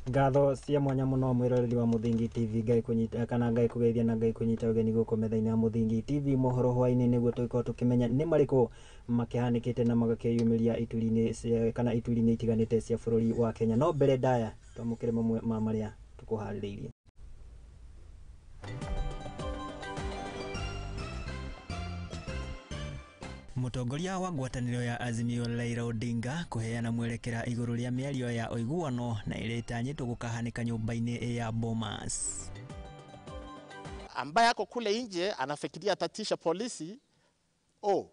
Ngatho cia mwanya muno mwiroreri wa Muthingi TV, Ngai kunyita kana Ngai kugeithia na Ngai kunyita ugeni guku metha-inĩ ya Muthingi TV mohoro hwainĩ, nĩguo tũgĩkorwo tũkĩmenya nĩ marĩkũ makĩhanĩkĩte na magakĩyumĩria ituri-inĩ kana ituri-inĩ itiganĩte cia bũrũri wa Kenya. No mbere ndaya twamũkĩre mamwe ma marĩa tũkũharĩrĩirie. Mũtongoria wa ngwatanĩro ya Azimio Raila Odinga kũheana mwerekera igũrũ rĩa mĩario ya ũiguano na ĩrĩa ĩtanyĩtwo gũkahanĩka nyũmba-inĩ ya Bomas. Ambaye ako kule nje anafikiria atatisha polisi, oh,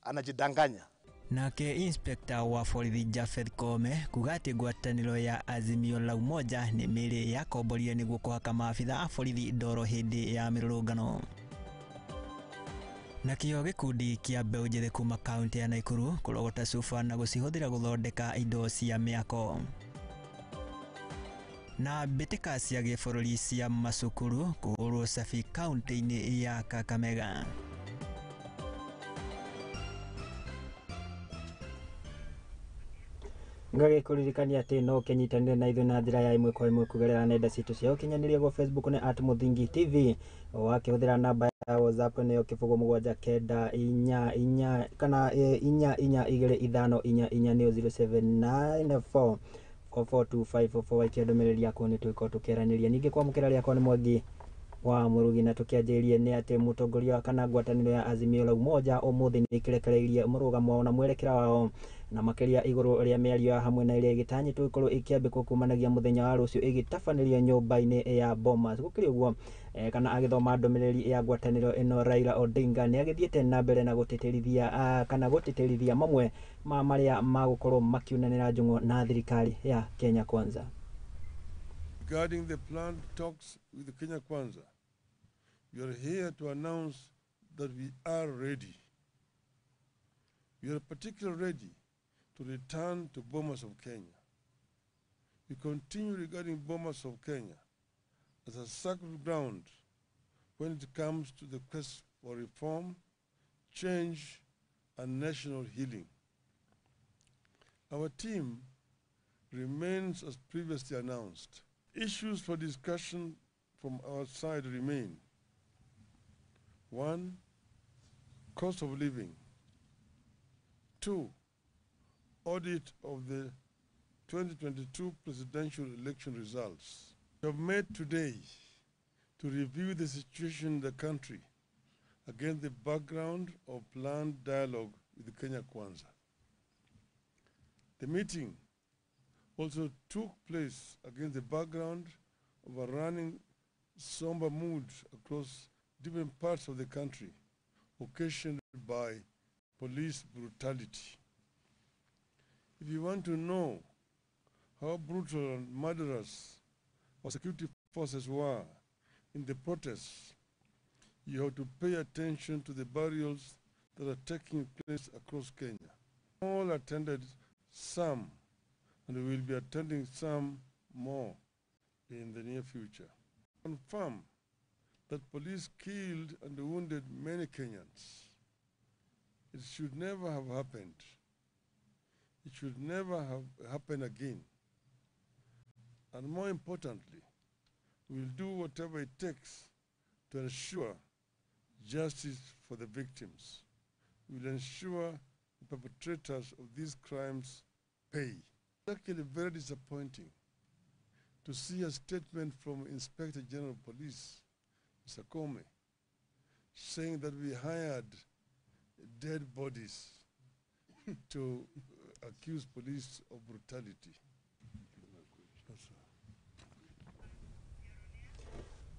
anajidanganya. Nake Inspector wa borithi Japheth Koome kuga atĩ ngwatanĩro ya Azimio la Umoja nĩ mĩrĩ yakomborire nĩguo kũhaka maabitha a borithi ndoro hĩndĩ ya mĩrũrũngano. Nakĩo gĩkundi kĩa mbeũ njĩthĩ kuma kaunti ya Nakuru kũrogota cuba na gũcihũthĩra gũthondeka indo cia mĩako. Na mbĩtĩka cia gĩbũrũri cia macukuru kũhũrwo cabi kaunti-inĩ ya Kakamega. Ngagĩkũririkania atĩ no ũkĩnyitanĩre na ithuĩ na njĩra ya ĩmwe kwa ĩmwe kũgerera nenda citũ cia ũkinyanĩria gwa Facebook nĩ @Muthingi TV, wakĩhũthĩra namba ya WhatsApp nĩyo 0 7 9 4 kana 4 4 2 5 4 4 nĩyo 0794 42544. Waikia ndũmĩrĩri yaku nĩ tũgĩkorwo tũkĩaranĩria. Ningĩ kwamũkĩra rĩakwa nĩ Mwangi wa Mũrugi, na tũkĩanjĩrĩrie nĩ atĩ mũtongoria kana ngwatanĩro ya Azimio la Umoja ũmũthĩ nĩ ĩkĩrekereirie mũrũgamo wao na mwerekera wao na makĩria igũrũ rĩa mĩario ya hamwe na ĩrĩa ĩgĩtanyĩtwo ĩkorwo ĩkĩambĩkwo kumanagia mũthenya wa rũciũ ĩgĩtabanĩrio nyũmba-inĩ ya Bomas. Gũkĩrĩ ũguo, kana agĩthoma ndũmĩrĩri ya ngwatanĩro ĩno, Raila Odinga nĩ agĩthiĩte na mbere na gũtĩtĩrithia kana gũtĩtĩrithia mamwe ma marĩa magũkorwo makiunanĩra njũng'o na thirikari ya Kenya Kwanza. Regarding the planned talks with Kenya Kwanza, we are here to announce that we are ready. We are particularly ready to return to Bomas of Kenya. We continue regarding Bomas of Kenya as a sacred ground when it comes to the quest for reform, change, and national healing. Our team remains as previously announced. Issues for discussion from our side remain. 1, cost of living. 2, audit of the 2022 presidential election results. We have met today to review the situation in the country against the background of planned dialogue with Kenya Kwanza. The meeting also took place against the background of a running somber mood across different parts of the country, occasioned by police brutality. If you want to know how brutal and murderous our security forces were in the protests, you have to pay attention to the burials that are taking place across Kenya. All attended some, and we will be attending some more in the near future. Confirm that police killed and wounded many Kenyans. It should never have happened. It should never have happened again. And more importantly, we will do whatever it takes to ensure justice for the victims. We will ensure the perpetrators of these crimes pay. It's actually very disappointing to see a statement from Inspector General of Police, Mr. Koome, saying that we hired dead bodies to accuse police of brutality.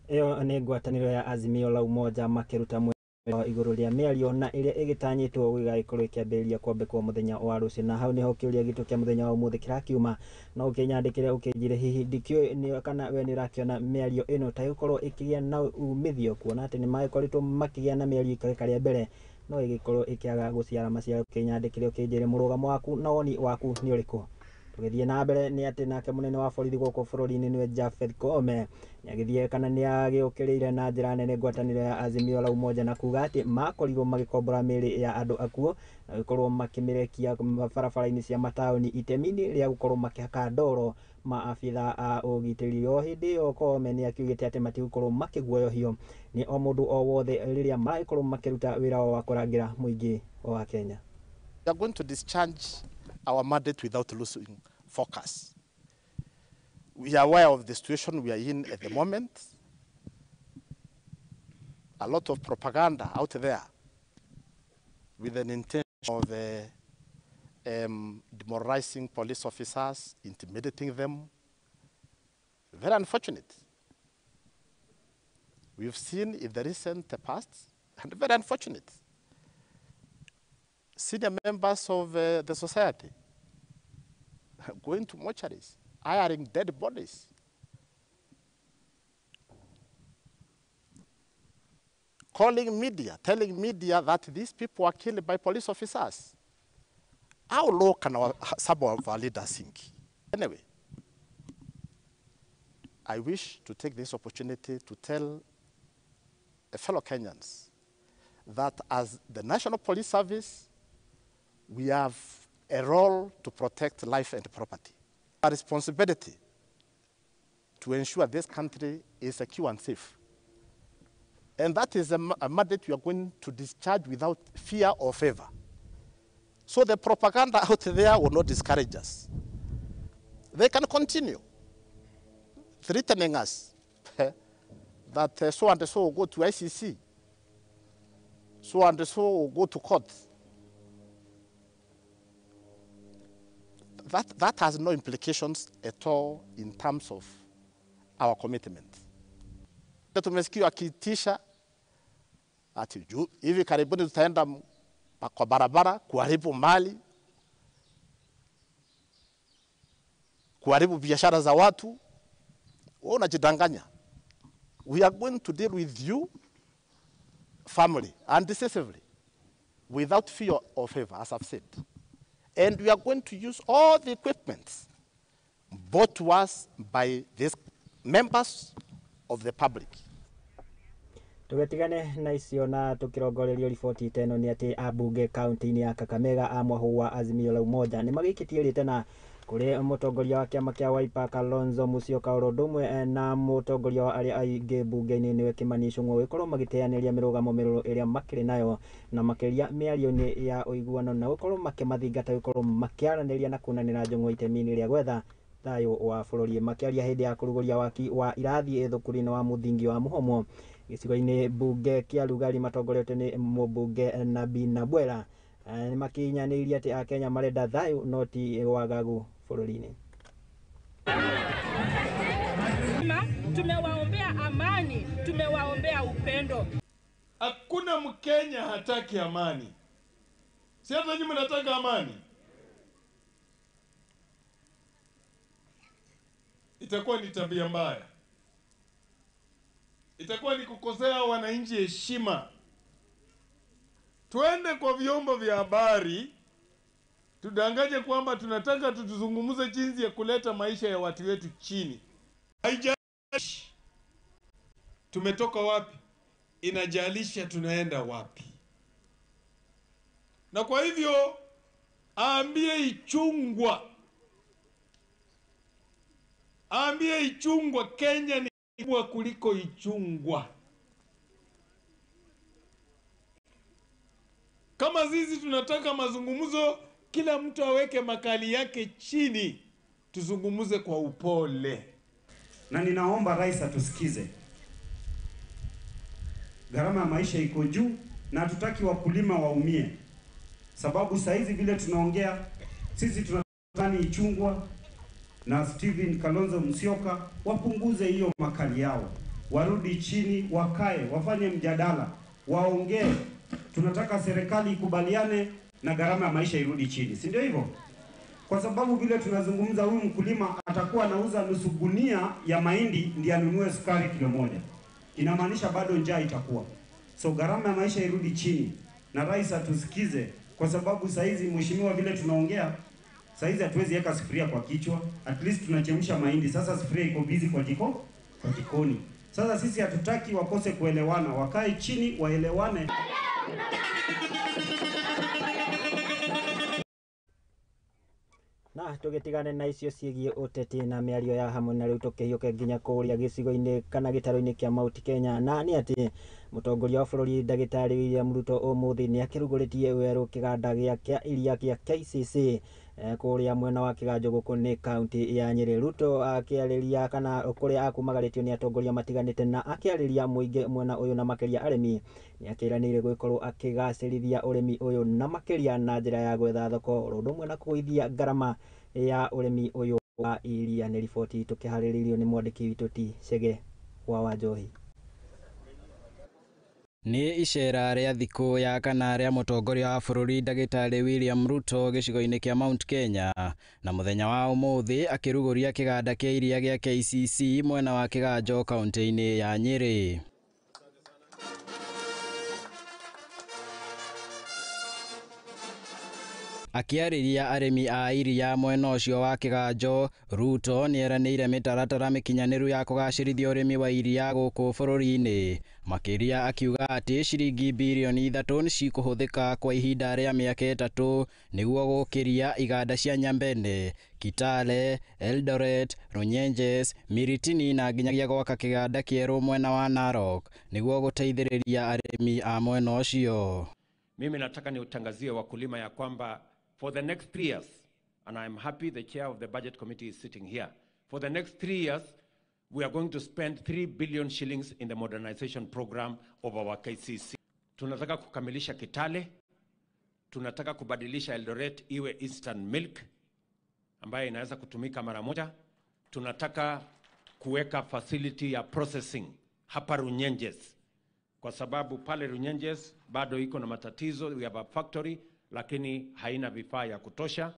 Ĩyo nĩ ngwatanĩro ya Azimio la Umoja makĩruta igũrũ rĩa mĩario na ĩrĩa ĩgĩtanyĩtwo gũgagĩkorwo ĩkĩambĩrĩria kwambĩkwo mũthenya wa rũciũ. Na hau nĩho kĩũria gitũ kĩa mũthenya wa ũmũthĩ kĩrakiuma. No ũkĩnyandĩkĩre ũkĩnjĩre hihi ndikĩũĩ nĩ kana we nĩ ũrakĩona mĩario ĩno ta ĩgũkorwo ĩkĩgĩa na umithio, kuona atĩ nĩ magĩkoretwo makĩgĩa na mĩario ikereka rĩa mbere no ĩgĩkorwo ĩkĩaga gũciara maciaro. Ũkĩnyandĩkĩre ũkĩnjĩre mũrũgamo waku na woni waku nĩ ũrĩkũ. Tũgĩthiĩ na mbere nĩ atĩ nake mũnene wa borithi gũkũ bũrũri-inĩ nĩwe Japhet Koome nĩagĩthiĩ kana nĩagĩũkĩrĩire na njĩra nene ngwatanĩro ya Azimio la Umoja na kuga atĩ makorirwo magĩkombora mĩĩrĩ ya andũ akuũ na gũkorwo makĩmĩrekia barabara-inĩ cia mataũni itemi-inĩ rĩa gũkorwo makĩhaka ndoro maabitha a ũgitĩri. O hĩndĩ ĩyo Koome nĩakiugĩte atĩ matigũkorwo makĩguoyohio nĩ o mũndũ o wothe rĩrĩa maragĩkorwo makĩruta wĩra wao wa kũrangĩra mũingĩ wa Kenya. We are going to discharge our mandate without losing focus. We are aware of the situation we are in at the moment. A lot of propaganda out there with an intention of demoralizing police officers, intimidating them. Very unfortunate. We've seen in the recent past, and very unfortunate, senior members of the society going to mortuaries, hiring dead bodies. Calling media, telling media that these people are killed by police officers. How low can some of our leaders sink? Anyway, I wish to take this opportunity to tell fellow Kenyans that as the National Police Service, we have a role to protect life and property. Our responsibility to ensure this country is secure and safe. And that is a mandate we are going to discharge without fear or favor. So the propaganda out there will not discourage us. They can continue threatening us that so and so will go to ICC, so and so will go to court. That has no implications at all in terms of our commitment. Tumesikia akitisha ati hivi karibuni tutaenda kwa barabara kuharibu mali, kuharibu biashara za watu. Wewe unajidanganya. We are going to deal with you firmly and decisively without fear or favor, as I've said. And we are going to use all the equipment bought to us by these members of the public. Tugetigane na icio na tukirongorerio riboti teno ni ati abunge kaunti-inĩ ya Kakamega a mwahu wa Azimio la Umoja ni magĩikĩtie rĩtana kũrĩ mũtongoria wa kĩama kĩa Wiper Kalonzo Musyoka oro ũndũ ũmwe na mũtongoria wa arĩa aingĩ mbunge-inĩ nĩwe Kimani Ichung'wa gũkorwo magĩteanĩria mĩrũgamo mĩrũrũ ĩrĩa makĩrĩ nayo na makĩria mĩario-inĩ ya ũiguano na gũkorwo makĩmathingata gũkorwo makĩaranĩria na kunanĩra njũng'wa itemi-inĩ rĩa gwetha thayũ wa bũrũri. Makĩaria hĩndĩ ya kũrugũria waki wa irathi thukuru-inĩ wa mũthingi wa Muhomo gĩcigo-inĩ mbunge kĩa Lugari matongoretio nĩ mũmbunge Nabii Nabwera nĩ makinyanĩirie atĩ Akenya marenda thayũ no ti wagagu bũrũri-inĩ. Tumewaombea amani, tumewaombea upendo. Hakuna Mkenya hataki amani. Si hata nyinyi mnataka amani? Itakuwa ni tabia mbaya. Itakuwa ni kukosea wananchi heshima. Tuende kwa vyombo vya habari tudangaje kwamba tunataka tutuzungumuze jinsi ya kuleta maisha ya watu wetu chini. Haijalishi tumetoka wapi, inajalisha tunaenda wapi. Na kwa hivyo aambie Ichung'wa, aambie Ichung'wa Kenya ni kubwa kuliko Ichung'wa. Kama sisi tunataka mazungumzo, kila mtu aweke makali yake chini, tuzungumuze kwa upole. Na ninaomba rais atusikize. Gharama ya maisha iko juu na hatutaki wakulima waumie. Sababu saizi vile tunaongea, sisi tunataka Ichung'wa na Stephen Kalonzo Musyoka wapunguze hiyo makali yao, warudi chini, wakae, wafanye mjadala, waongee. Tunataka serikali ikubaliane na gharama ya maisha irudi chini, si ndio hivyo? Kwa sababu vile tunazungumza, huyu mkulima atakuwa anauza nusu gunia ya mahindi ndiye anunue sukari kilo moja. Inamaanisha bado njaa itakuwa. So gharama ya maisha irudi chini na rais atusikize, kwa sababu saizi mheshimiwa, vile tunaongea, Saizi hatuwezi weka sufuria kwa kichwa, at least tunachemsha mahindi. Sasa sufuria iko busy kwa jiko, kwa jikoni. Sasa sisi hatutaki wakose kuelewana, wakae chini waelewane. Na tũgĩtigane na icio ciĩgiĩ ũteti na mĩario ya hamwe na rĩu tũkĩhiũke nginya kũrĩa gĩcigo-inĩ kana gĩtarũ-inĩ kĩa Mount Kenya. Na nĩ atĩ mũtongoria wa bũrũri ndagĩtarĩ William Ruto ũmũthĩ nĩ akĩrugũrĩtie werũ kĩganda gĩa kĩa iria kĩa KCC kũrĩa mwena wa Kĩganjo gũkũ nĩ kaunti ya Nyĩrĩ. Ruto akĩarĩria kana kũrĩa akumagarĩtio nĩ atongoria matiganĩte na akĩarĩria mũingĩ mwena ũyũ na makĩria arĩmi, nĩ akĩranĩire gwĩkorwo akĩgacĩrithia ũrĩmi ũyũ na makĩria na njĩra ya gwetha thoko oro ũndũ ũmwe na kũgũithia ngarama ya ũrĩmi ũyũ wa iria. Nĩ riboti tũkĩharĩrĩirio nĩ mwandĩki witũ T Chege wa Wanjohi. Nĩ icera rĩa thikũ ya kana rĩa mũtongoria wa bũrũri ndagĩtarĩ William Ruto gĩcigo-inĩ kĩa Mount Kenya, na mũthenya wa ũmũthĩ akĩrugũria kĩganda kĩa iria gĩa KCC mwena wa Kĩganjo kaunti-inĩ ya Nyĩrĩ. Akĩarĩria arĩmi a iria mwena ũcio wa Kĩganjo, Ruto nĩeranĩire mĩtaratara mĩkinyanĩru ya kũgacĩrithia ũrĩmi wa iria gũkũ bũrũri-inĩ. Makĩria akiuga atĩ ciringi birioni 3 nĩcikũhũthĩka kwa ihinda rĩa mĩaka 3 nĩguo gũkĩria iganda cia Nyambene, Kitale, Eldoret, Runyenjes, Miritini na nginyagia gwaka kĩganda kĩerũ mwena wa Narok nĩguo gũteithĩrĩria arĩmi a mwena ũcio. Mimi nataka niutangazie wakulima ya kwamba for the next 3 years, and I'm happy the chair of the budget committee is sitting here, for the next 3 years, we are going to spend 3 billion shillings in the modernization program of our KCC. Tunataka kukamilisha Kitale, tunataka kubadilisha Eldoret iwe instant milk ambayo inaweza kutumika mara moja. Tunataka kuweka facility ya processing hapa Runyenjes, kwa sababu pale Runyenjes bado iko na matatizo. We have a factory lakini haina vifaa ya kutosha.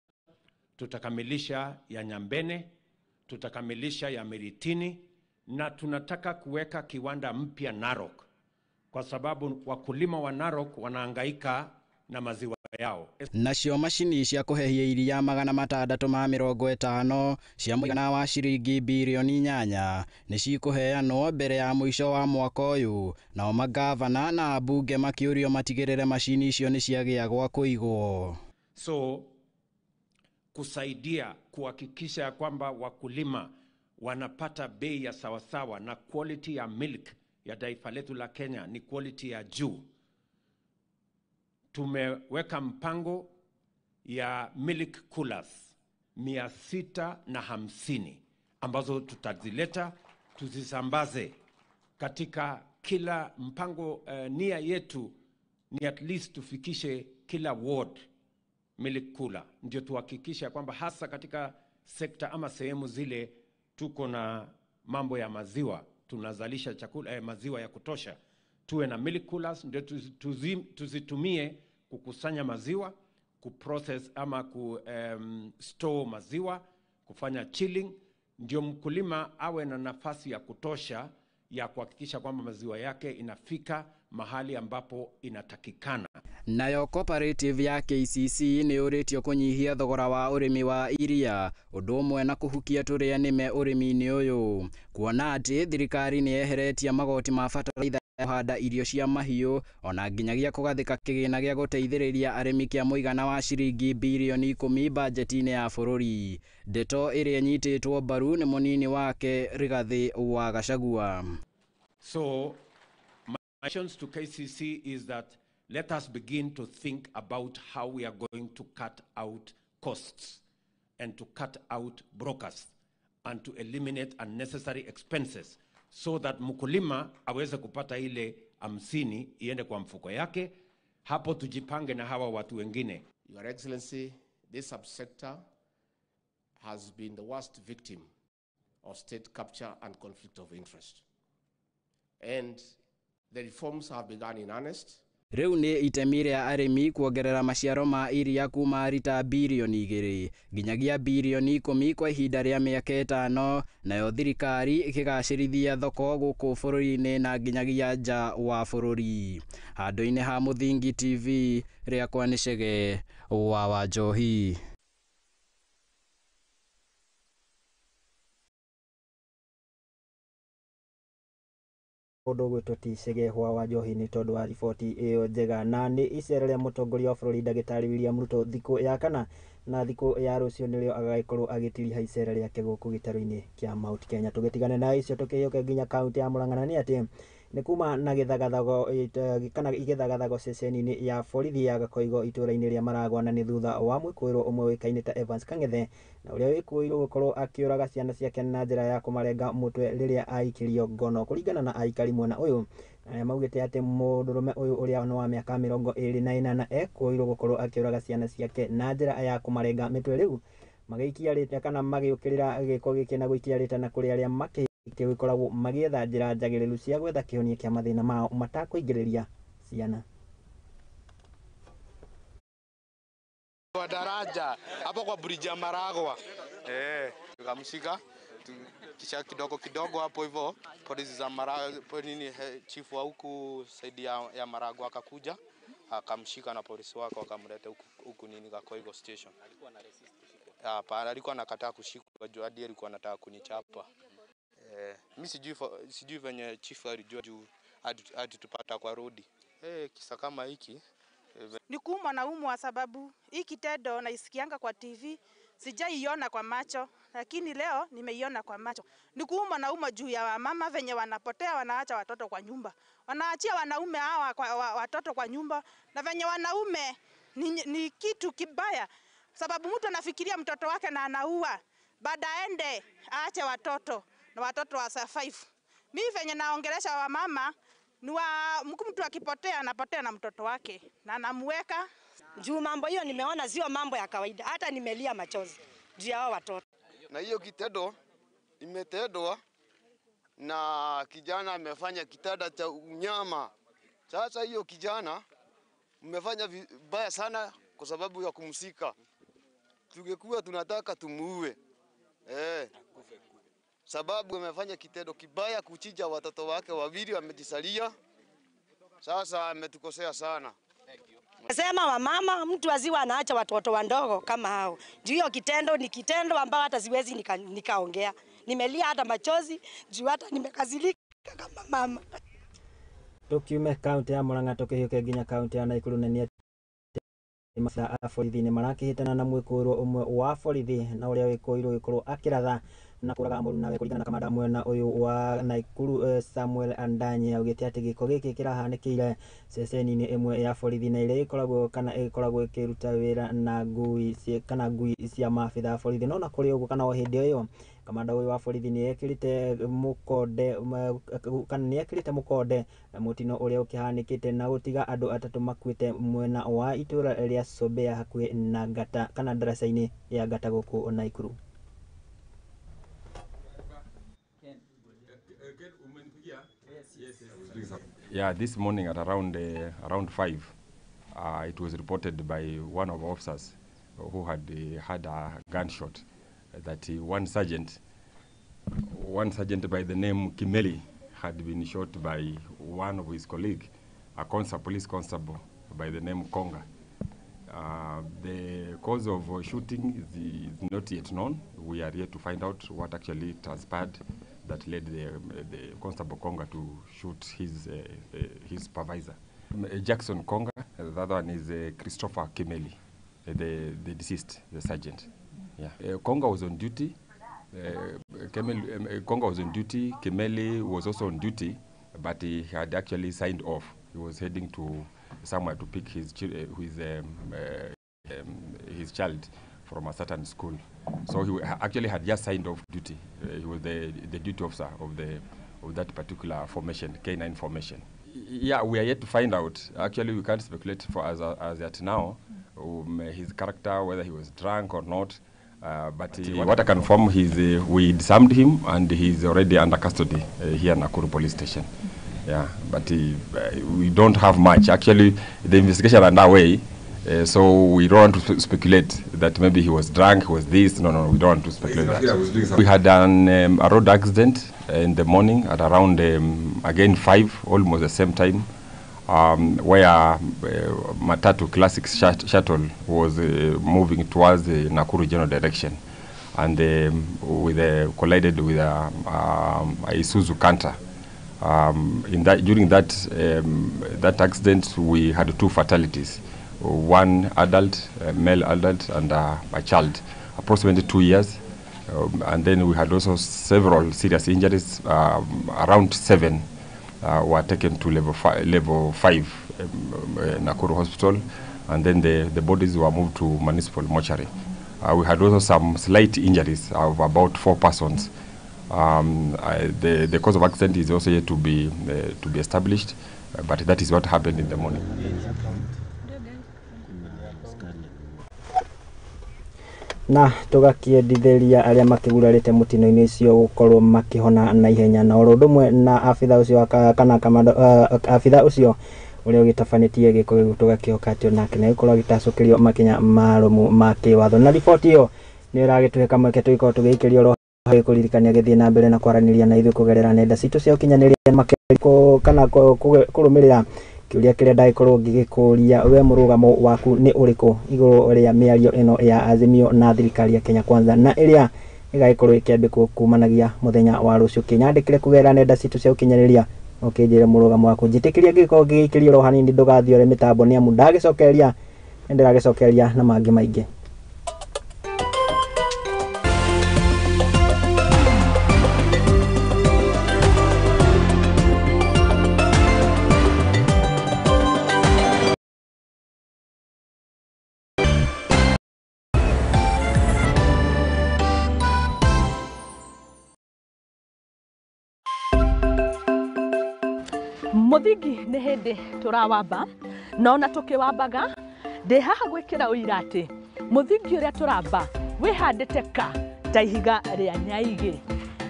Tutakamilisha ya Nyambene, tutakamilisha ya Miritini, na tunataka kuweka kiwanda mpya Narok, kwa sababu wakulima wa Narok wanahangaika na maziwa yao. Nacio macini cia kũhehia iria 650 cia mũigana wa ciringi birioni 8 nĩcikũheanwo mbere ya mũico wa mwaka ũyũ, nao magavana na ambunge makĩũrio matigĩrĩre macini icio nĩciagĩa gwa kũigwo. So kusaidia kuhakikisha kwamba wakulima wanapata bei ya sawasawa na quality ya milk ya taifa letu la Kenya ni quality ya juu. Tumeweka mpango ya milk coolers 650 ambazo tutazileta tuzisambaze katika kila mpango. Nia yetu ni at least tufikishe kila ward milk cooler, ndio tuhakikisha kwamba hasa katika sekta ama sehemu zile tuko na mambo ya maziwa, tunazalisha chakula maziwa ya kutosha, tuwe na milk coolers ndio tuzitumie kukusanya maziwa, kuprocess ama ku store maziwa, kufanya chilling, ndio mkulima awe na nafasi ya kutosha ya kuhakikisha kwamba maziwa yake inafika mahali ambapo inatakikana. Nayo cooperative ya KCC nĩ ũrĩtio kũnyihia thogora wa ũrĩmi wa iria ũndũ ũmwe na kũhukia tũrĩa nĩme ũrĩmi-inĩ ũyũ, kuona atĩ thirikari nĩ yeheretie magoti ma bataraitha ya kũhanda irio cia mahiũ ona nginyagia kũgathĩka kĩgĩna gĩa gũteithĩrĩria arĩmi kĩa mũigana wa ciringi birioni 10 bajeti-inĩ ya bũrũri. Ndeto ĩrĩa ĩnyitĩtwo mbaru nĩ mũnini wake Rigathĩ wa Gachagua. So my questions to KCC is that let us begin to think about how we are going to cut out costs and to cut out brokers and to eliminate unnecessary expenses so that mkulima aweze kupata ile 50 iende kwa mfuko yake. Hapo tujipange na hawa watu wengine. Your Excellency, this subsector has been the worst victim of state capture and conflict of interest. And the reforms have begun in earnest. Rĩu nĩ itemi rĩa arĩmi kuongerera maciaro ma iria kuma rita birioni 2 nginyagia birioni 10 kwa ihinda rĩa mĩaka 5, nayo thirikari ĩkĩgacĩrithia thoko gũkũ bũrũri-inĩ na nginyagia nja wa bũrũri. Handũ-inĩ ha Mũthingi TV, rĩakwa nĩ Chege wa Wanjohi. Mũndũ ũgwĩtwo ti Cegehwa wa Njohi nĩ tondũ wa riboti ĩyo njega. Na nĩ icera rĩa mũtongoria wa bũrũri ndagĩtarĩ William Ruto thikũ ya kana, na thikũ ya rũciũ nĩrĩo agagĩkorwo agĩtiriha icera rĩake gũkũ gĩtarũ-inĩ kĩa Mount Kenya. Tũgĩtigane na icio tũkĩhiũke nginya kaunti ya Murang'a, na nĩ atĩ nĩ kuma na gĩthagathago kana gĩthagathago ceceni-inĩ ya borithi ya Gakoigo itũũra-inĩ rĩa Maragwa, na nĩ thutha wa mwĩkũĩrwo ũmwe ũĩkaine ta Evans Kang'ethe, na ũrĩa wĩkũĩirwo gũkorwo akĩũraga ciana ciake na njĩra ya kũmarenga mũtwe rĩrĩa aikĩrio ngono. Kũringana na aikari mwena ũyũ, arĩa maugĩte atĩ mũndũrũme ũyũ ũrĩa nĩ wa mĩaka 28 ekũĩirwo gũkorwo akĩũraga ciana ciake na njĩra ya kũmarenga mĩtwe, rĩu magĩikia rĩta kana magĩũkĩrĩra gĩko gĩkĩ na gũikia rĩtana kũrĩ arĩa makĩgĩkoragwo magĩetha njĩra njagĩrĩru cia gwetha kĩhonia kĩa mathĩna mao matakũingĩrĩria ciana. Kwa daraja hapo kwa bridge ya Maragwa, tukamshika kisha kidogo kidogo hapo hivyo polisi za Maragwa, nini, chifu wa huku saidi ya Maragwa akakuja akamshika na polisi wake wakamleta huku nini Gakoigo station. Hapana, alikuwa anakataa kushikwa juu hadi alikuwa anataka kunichapa. Mimi sijui venye chifu alijua juu hadi tupata kwa rodi. Kisa kama hiki ni kuumwa na umwa, sababu hii kitendo naisikianga kwa TV, sijaiona kwa macho, lakini leo nimeiona kwa macho. Ni kuumwa na umwa juu ya wamama venye wanapotea, wanaacha watoto kwa nyumba, wanaachia wanaume hawa kwa watoto kwa nyumba, na venye wanaume ni kitu kibaya, sababu mtu anafikiria mtoto wake na anaua, baada aende aache watoto na watoto wa survive. Mimi venye naongelesha wamama ni mtu akipotea anapotea na mtoto wake na anamuweka juu. Mambo hiyo nimeona sio mambo ya kawaida, hata nimelia machozi juu ya watoto. Na hiyo kitendo imetendwa na kijana amefanya kitanda cha unyama. Sasa hiyo kijana mmefanya vibaya sana kwa sababu ya kumsika. Tungekuwa tunataka tumuue. Sababu amefanya kitendo kibaya kuchinja watoto wake wawili wamejisalia. Sasa ametukosea sana. Nasema wamama, mtu aziwa anaacha watoto wandogo kama hao. Juu hiyo kitendo ni kitendo ambao hata siwezi nikaongea. Nimelia hata machozi juu hata nimekazilika kama mama. Tukiume kaunti ya Murang'a tukihiũke nginya kaunti ya Nakuru, na nĩ maabithaa a borithi nĩ marakĩhĩtana na mwĩkũĩrwo ũmwe wa borithi na ũrĩa wĩkũĩirwo gũkorwo akĩratha na kũraga mũrunawe. Kũringana na kamanda mwena ũyũ wa Nakuru Samuel Andanye, augĩte atĩ gĩko gĩkĩ kĩrahanĩkĩire ceceni-inĩ ĩmwe ya borithi na ĩrĩa ĩkoragwo kana ĩkoragwo ĩkĩruta wĩra na ngui kana ngui cia maabithaa a borithi. No na kũrĩ ũguo kana o hĩndĩ ĩyo kamanda ũyũ wa borithi nĩ ekĩrĩte mũkonde kana nĩ ekĩrĩte mũkonde mũtino ũrĩa ũkĩhanĩkĩte na gũtiga andũ atatũ makuĩte mwena wa itũũra rĩa Sobea hakuhĩ na Ngata kana ndaraca-inĩ ya Ngata gũkũ Nakuru. Yeah, this morning at around 5, it was reported by one of our officers who had had a gunshot that one sergeant by the name Kimeli had been shot by one of his colleagues, a police constable by the name Konga. The cause of shooting is not yet known. We are yet to find out what actually transpired that led the Constable Konga to shoot his supervisor. Jackson Konga, the other one is Christopher Kimeli, the deceased, the sergeant. Yeah. Konga was on duty. Konga was on duty. Kimeli was also on duty, but he had actually signed off. He was heading to somewhere to pick his child from a certain school. So he actually had just signed off duty. He was the duty officer of that particular formation, K9 formation. Yeah, we are yet to find out. Actually, we can't speculate for as at now his character, whether he was drunk or not. But what I can confirm is we disarmed him and he's already under custody here at Nakuru Police Station. Yeah, but we don't have much. Actually, the investigation is underway, so we don't want to speculate that maybe he was drunk, he was this. No, we don't want to speculate that. We had a road accident in the morning at around, again, 5, almost the same time, where Matatu Classic Shuttle was moving towards the Nakuru general direction, and collided with a Isuzu Canter. During that accident, we had 2 fatalities: one adult, a male adult, and a child, approximately 2 years. And then we had also several serious injuries. Around 7 were taken to level 5 Nakuru Hospital, and then the bodies were moved to municipal mortuary. We had also some slight injuries of about 4 persons. The cause of accident is also yet to be established, but that is what happened in the morning. Na tugakiendithĩria arĩa makĩgurarĩte mũtino-inĩ ũcio gũkorwo makĩhona na ihenya na oro ũndũ ũmwe na abitha ũcio kana abitha ũcio ũrĩa ũgĩtabanĩtie gĩko gĩkũ tũgakĩhoka atĩ onake nĩ agĩkorwo agĩtacũkĩrio makinya marũmu ma kĩwatho. Na riboti ĩyo nĩ ĩragĩtũhe kamweke tũgĩkorwo tũgĩikĩrio oro kũririkania gĩthiĩ na mbere na kwaranĩria na ithuĩ kũgerera nenda citũ cia ũkinyanĩria makĩria kana kũrũmĩrĩra kĩũria kĩrĩa ndagĩkorwo ngĩgĩkũria we mũrũgamo waku nĩ ũrĩkũ igũrũ rĩa mĩario ĩno ya Azimio na thirikari ya Kenya Kwanza na ĩrĩa ĩgagĩkorwo ĩkĩambĩkwo kumanagia mũthenya wa rũciũ. Kĩnyandĩkĩre kũgerera nenda citũ cia ũkinyanĩria ũkĩnjĩre mũrũgamo waku. Njĩtĩkĩria ngĩgĩkorwo ngĩgĩikĩrio oro hanini ndũgathiore mĩtambo nĩ amu ndagĩcokeria nĩndĩragĩcokeria na mangĩ maingĩ. Muthingi nĩ hĩndĩ tũrawamba na ona tũkĩwambaga ndĩ haha gwĩkĩra ũira atĩ mũthingi ũrĩa tũramba wĩhandĩte ka ta ihiga rĩa nyaigĩ.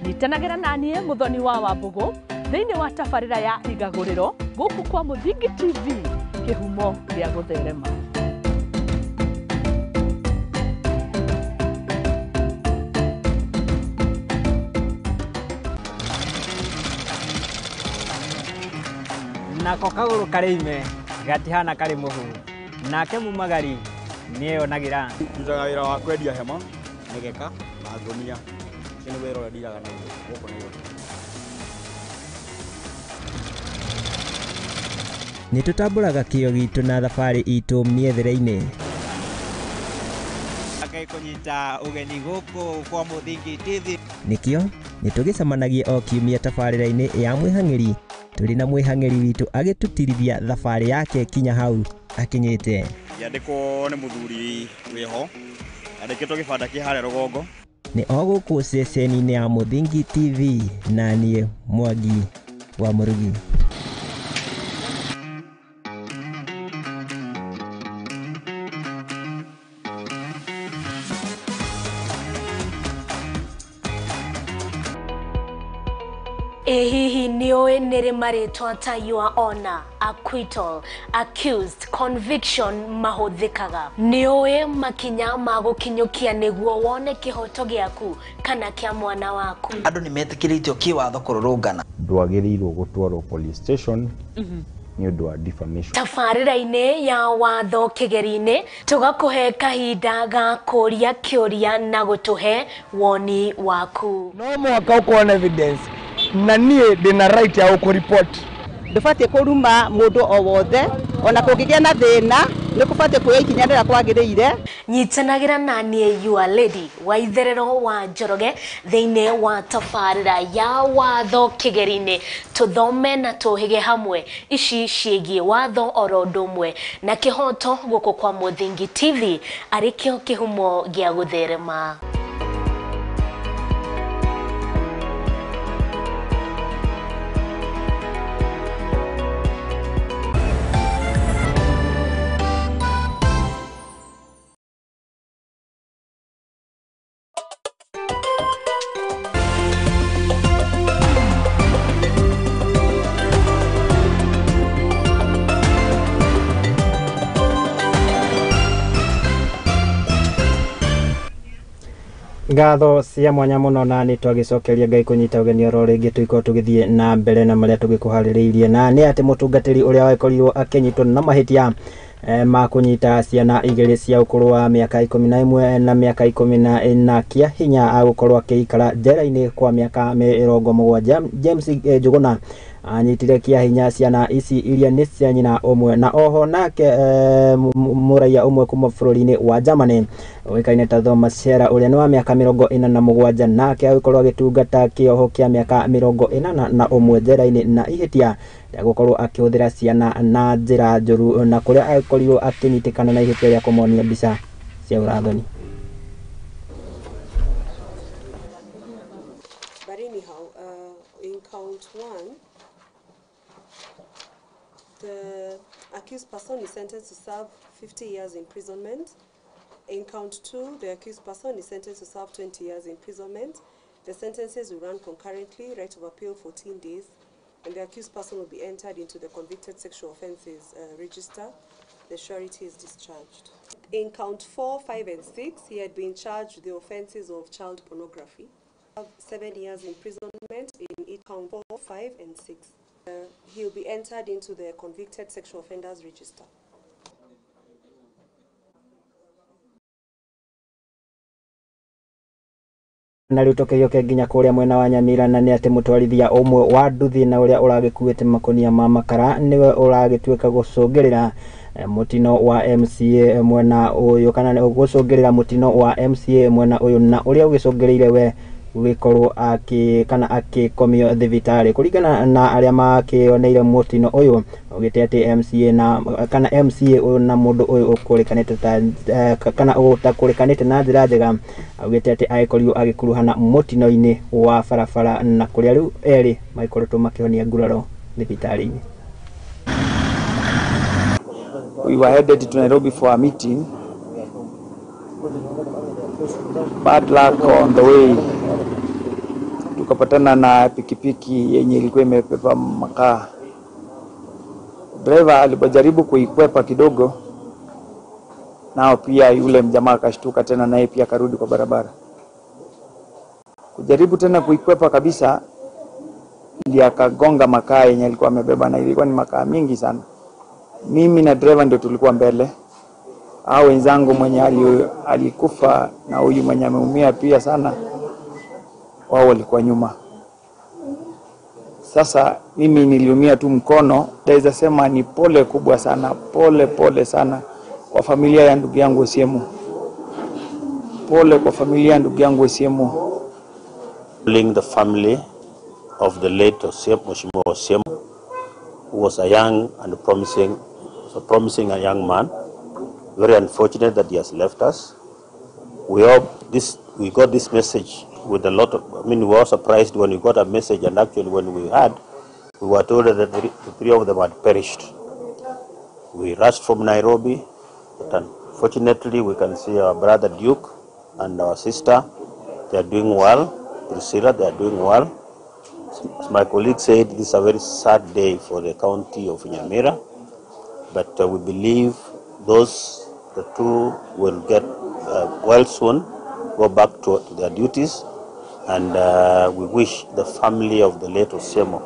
Nyitanagĩra na niĩ Mũthoni wa Wambũgũ thĩinĩ wa tabarĩra ya Igagũrĩro gũkũ kwa Mũthingi TV, kĩhumo gĩa gũtherema. Nako kagũrũ karĩ ime gatihana karĩ mũhu nake mumagari nĩeyonagĩra. Ndutaga wĩra wa kwendia hema, mĩgeka na ngũnia. Ũcio nĩ wĩra ũrĩa ndiraga naguo gũkũ Nairobi. Nĩ tũtambũraga kĩo gitũ na thabarĩ itũ mĩethere-inĩ. Kũnyita ũgeni gũkũ kwa Mũthingi TV. Nĩkĩo nĩ tũgĩcemanagia o kiumia tabarĩra-inĩ ya mwĩhang'ĩri tũrĩ na mwĩhang'ĩri witũ agĩtũtirithia thabarĩ yake kinya hau akinyĩte. Yandĩkwo nĩ mũthuri wĩho yandĩkĩtwo gĩbanda kĩ harĩa rũgongo. Nĩ o gũkũ ceceni-inĩ ya Mũthingi TV na niĩ Mwangi wa Mũrugi. Ĩ hihi nĩũĩ nĩrĩ marĩtwa ta your honor, acquittal, accused, conviction mahũthĩkaga? Nĩũĩ makinya ma gũkinyũkia nĩguo wone kĩhoto gĩaku kana kĩa mwana waku? Andũ nĩ metĩkĩrĩtio kĩwatho kũrũrũngana. Ndwagĩrĩirwo gũtwarwo police station nĩ ũndũ wa defamation. Tabarĩra-inĩ ya watho kĩgeri-inĩ tũgakũhe kahinda ga kũria kĩũria na gũtũhe woni waku. No mũhaka ũkorwo na evidence na niĩ ndĩna right ya gũkũripoti. Ndũbatiĩ kũruma mũndũ o wothe ona kũngĩgĩa na thĩna nĩ kũbatiĩ kuoya ikinya rĩrĩa kwagĩrĩire. Nyitanagĩra na niĩ your lady wa itherero wa Njoroge thĩinĩ wa tabarĩra ya watho kĩgeri-inĩ tũthome na tũhĩge hamwe ici ciĩgiĩ watho oro ũndũ ũmwe na kĩhoto gũkũ kwa Mũthingi TV arĩ kĩo kĩhumo gĩa gũtherema. Ngatho cia mwanya muno na nĩ twagĩcokeria Ngai kũnyita ũgeni oro rĩngĩ tũikorwo tũgĩthiĩ na mbere na marĩa tũgĩkũharĩrĩirie na nĩ atĩ mũtungatĩri ũrĩa wakorirwo akĩnyitwo na mahĩtia ma kũnyita ciana igĩrĩ cia ũkũrũ wa mĩaka 11 na mĩaka 14 kĩa hinya agũkorwo akĩikara njera-inĩ kwa mĩaka 70. James Njuguna Anyitire kĩa hinya ciana ici iria nĩ cia nyina ũmwe na oho nake mũraiya ũmwe kuma bũrũri-inĩ wa Germany ũĩkaine ta Thomas Scherer ũrĩa nĩ wa mĩaka 47 nake agĩkorwo agĩtungata kĩoho kĩa mĩaka 81 njera-inĩ na ihĩtia rĩa gũkorwo akĩhũthĩra ciana na njĩra njũru na kũrĩa akorirwo akĩnyitĩkana na ihĩtia rĩa kũmonia mbica cia ũrathoni. But anyhow, in count one, the accused person is sentenced to serve 50 years imprisonment. In count two, the accused person is sentenced to serve 20 years imprisonment. The sentences will run concurrently, right of appeal 14 days, and the accused person will be entered into the convicted sexual offences register. The surety is discharged. In count 4, 5, and 6, he had been charged with the offences of child pornography. 7 years imprisonment in each count 4, 5, and 6. He'll be entered into the convicted sexual offenders register. Na rĩu tũkĩhiũke nginya kũrĩa mwena wa Nyamira na nĩ atĩ mũtwarithia ũmwe wa nduthi na ũrĩa ũragĩkuĩte makonia ma makara nĩwe ũragĩtuĩka gũcũngĩrĩra mũtino wa MCA mwena ũyũ kana gũcũngĩrĩra mũtino wa MCA mwena ũyũ na ũrĩa ũgĩcũngĩrĩire we gũgĩkorwo akĩ kana akĩkomio thibitarĩ kũringana na arĩa makĩoneire mũtino ũyũ augĩte atĩ MCA na kana MCA ũyũ na mũndũ ũyũ ũkũrĩkanĩte ta kana ũtakũrĩkanĩte na njĩra njega augĩte atĩ agĩkorirwo agĩkuruhana mũtino-inĩ wa barabara na kũrĩa rĩu erĩ magĩkoretwo makĩhonia nguraro thibitarĩ-inĩ. We were headed to Nairobi for a meeting. Bad luck on the way, tukapatana na pikipiki yenye ilikuwa imebeba makaa. Driver alipojaribu kuikwepa kidogo, nao pia yule mjamaa akashtuka tena, naye pia karudi kwa barabara. Kujaribu tena kuikwepa kabisa, ndiye akagonga makaa yenye alikuwa amebeba, na ilikuwa ni makaa mingi sana. Mimi na driver ndio tulikuwa mbele. Hao wenzangu mwenye alikufa na huyu mwenye ameumia pia sana, wao walikuwa nyuma. Sasa mimi niliumia tu mkono. Naweza sema ni pole kubwa sana, pole pole sana kwa familia ya ndugu yangu Osiemo. Pole kwa familia ya ndugu yangu Osiemo. The family of the late Osiemo, Mheshimiwa Osiemo, who was a young and promising young man. Very unfortunate that he has left us. We hope this, we got this message with a lot of, I mean, we were surprised when we got a message, and actually when we had, we were told that the three of them had perished. We rushed from Nairobi, but unfortunately we can see our brother Duke and our sister, they are doing well. Priscilla, they are doing well. As my colleague said, this is a very sad day for the county of Nyamira, but we believe the two will get well soon, go back to their duties, and we wish the family of the late Osiemo,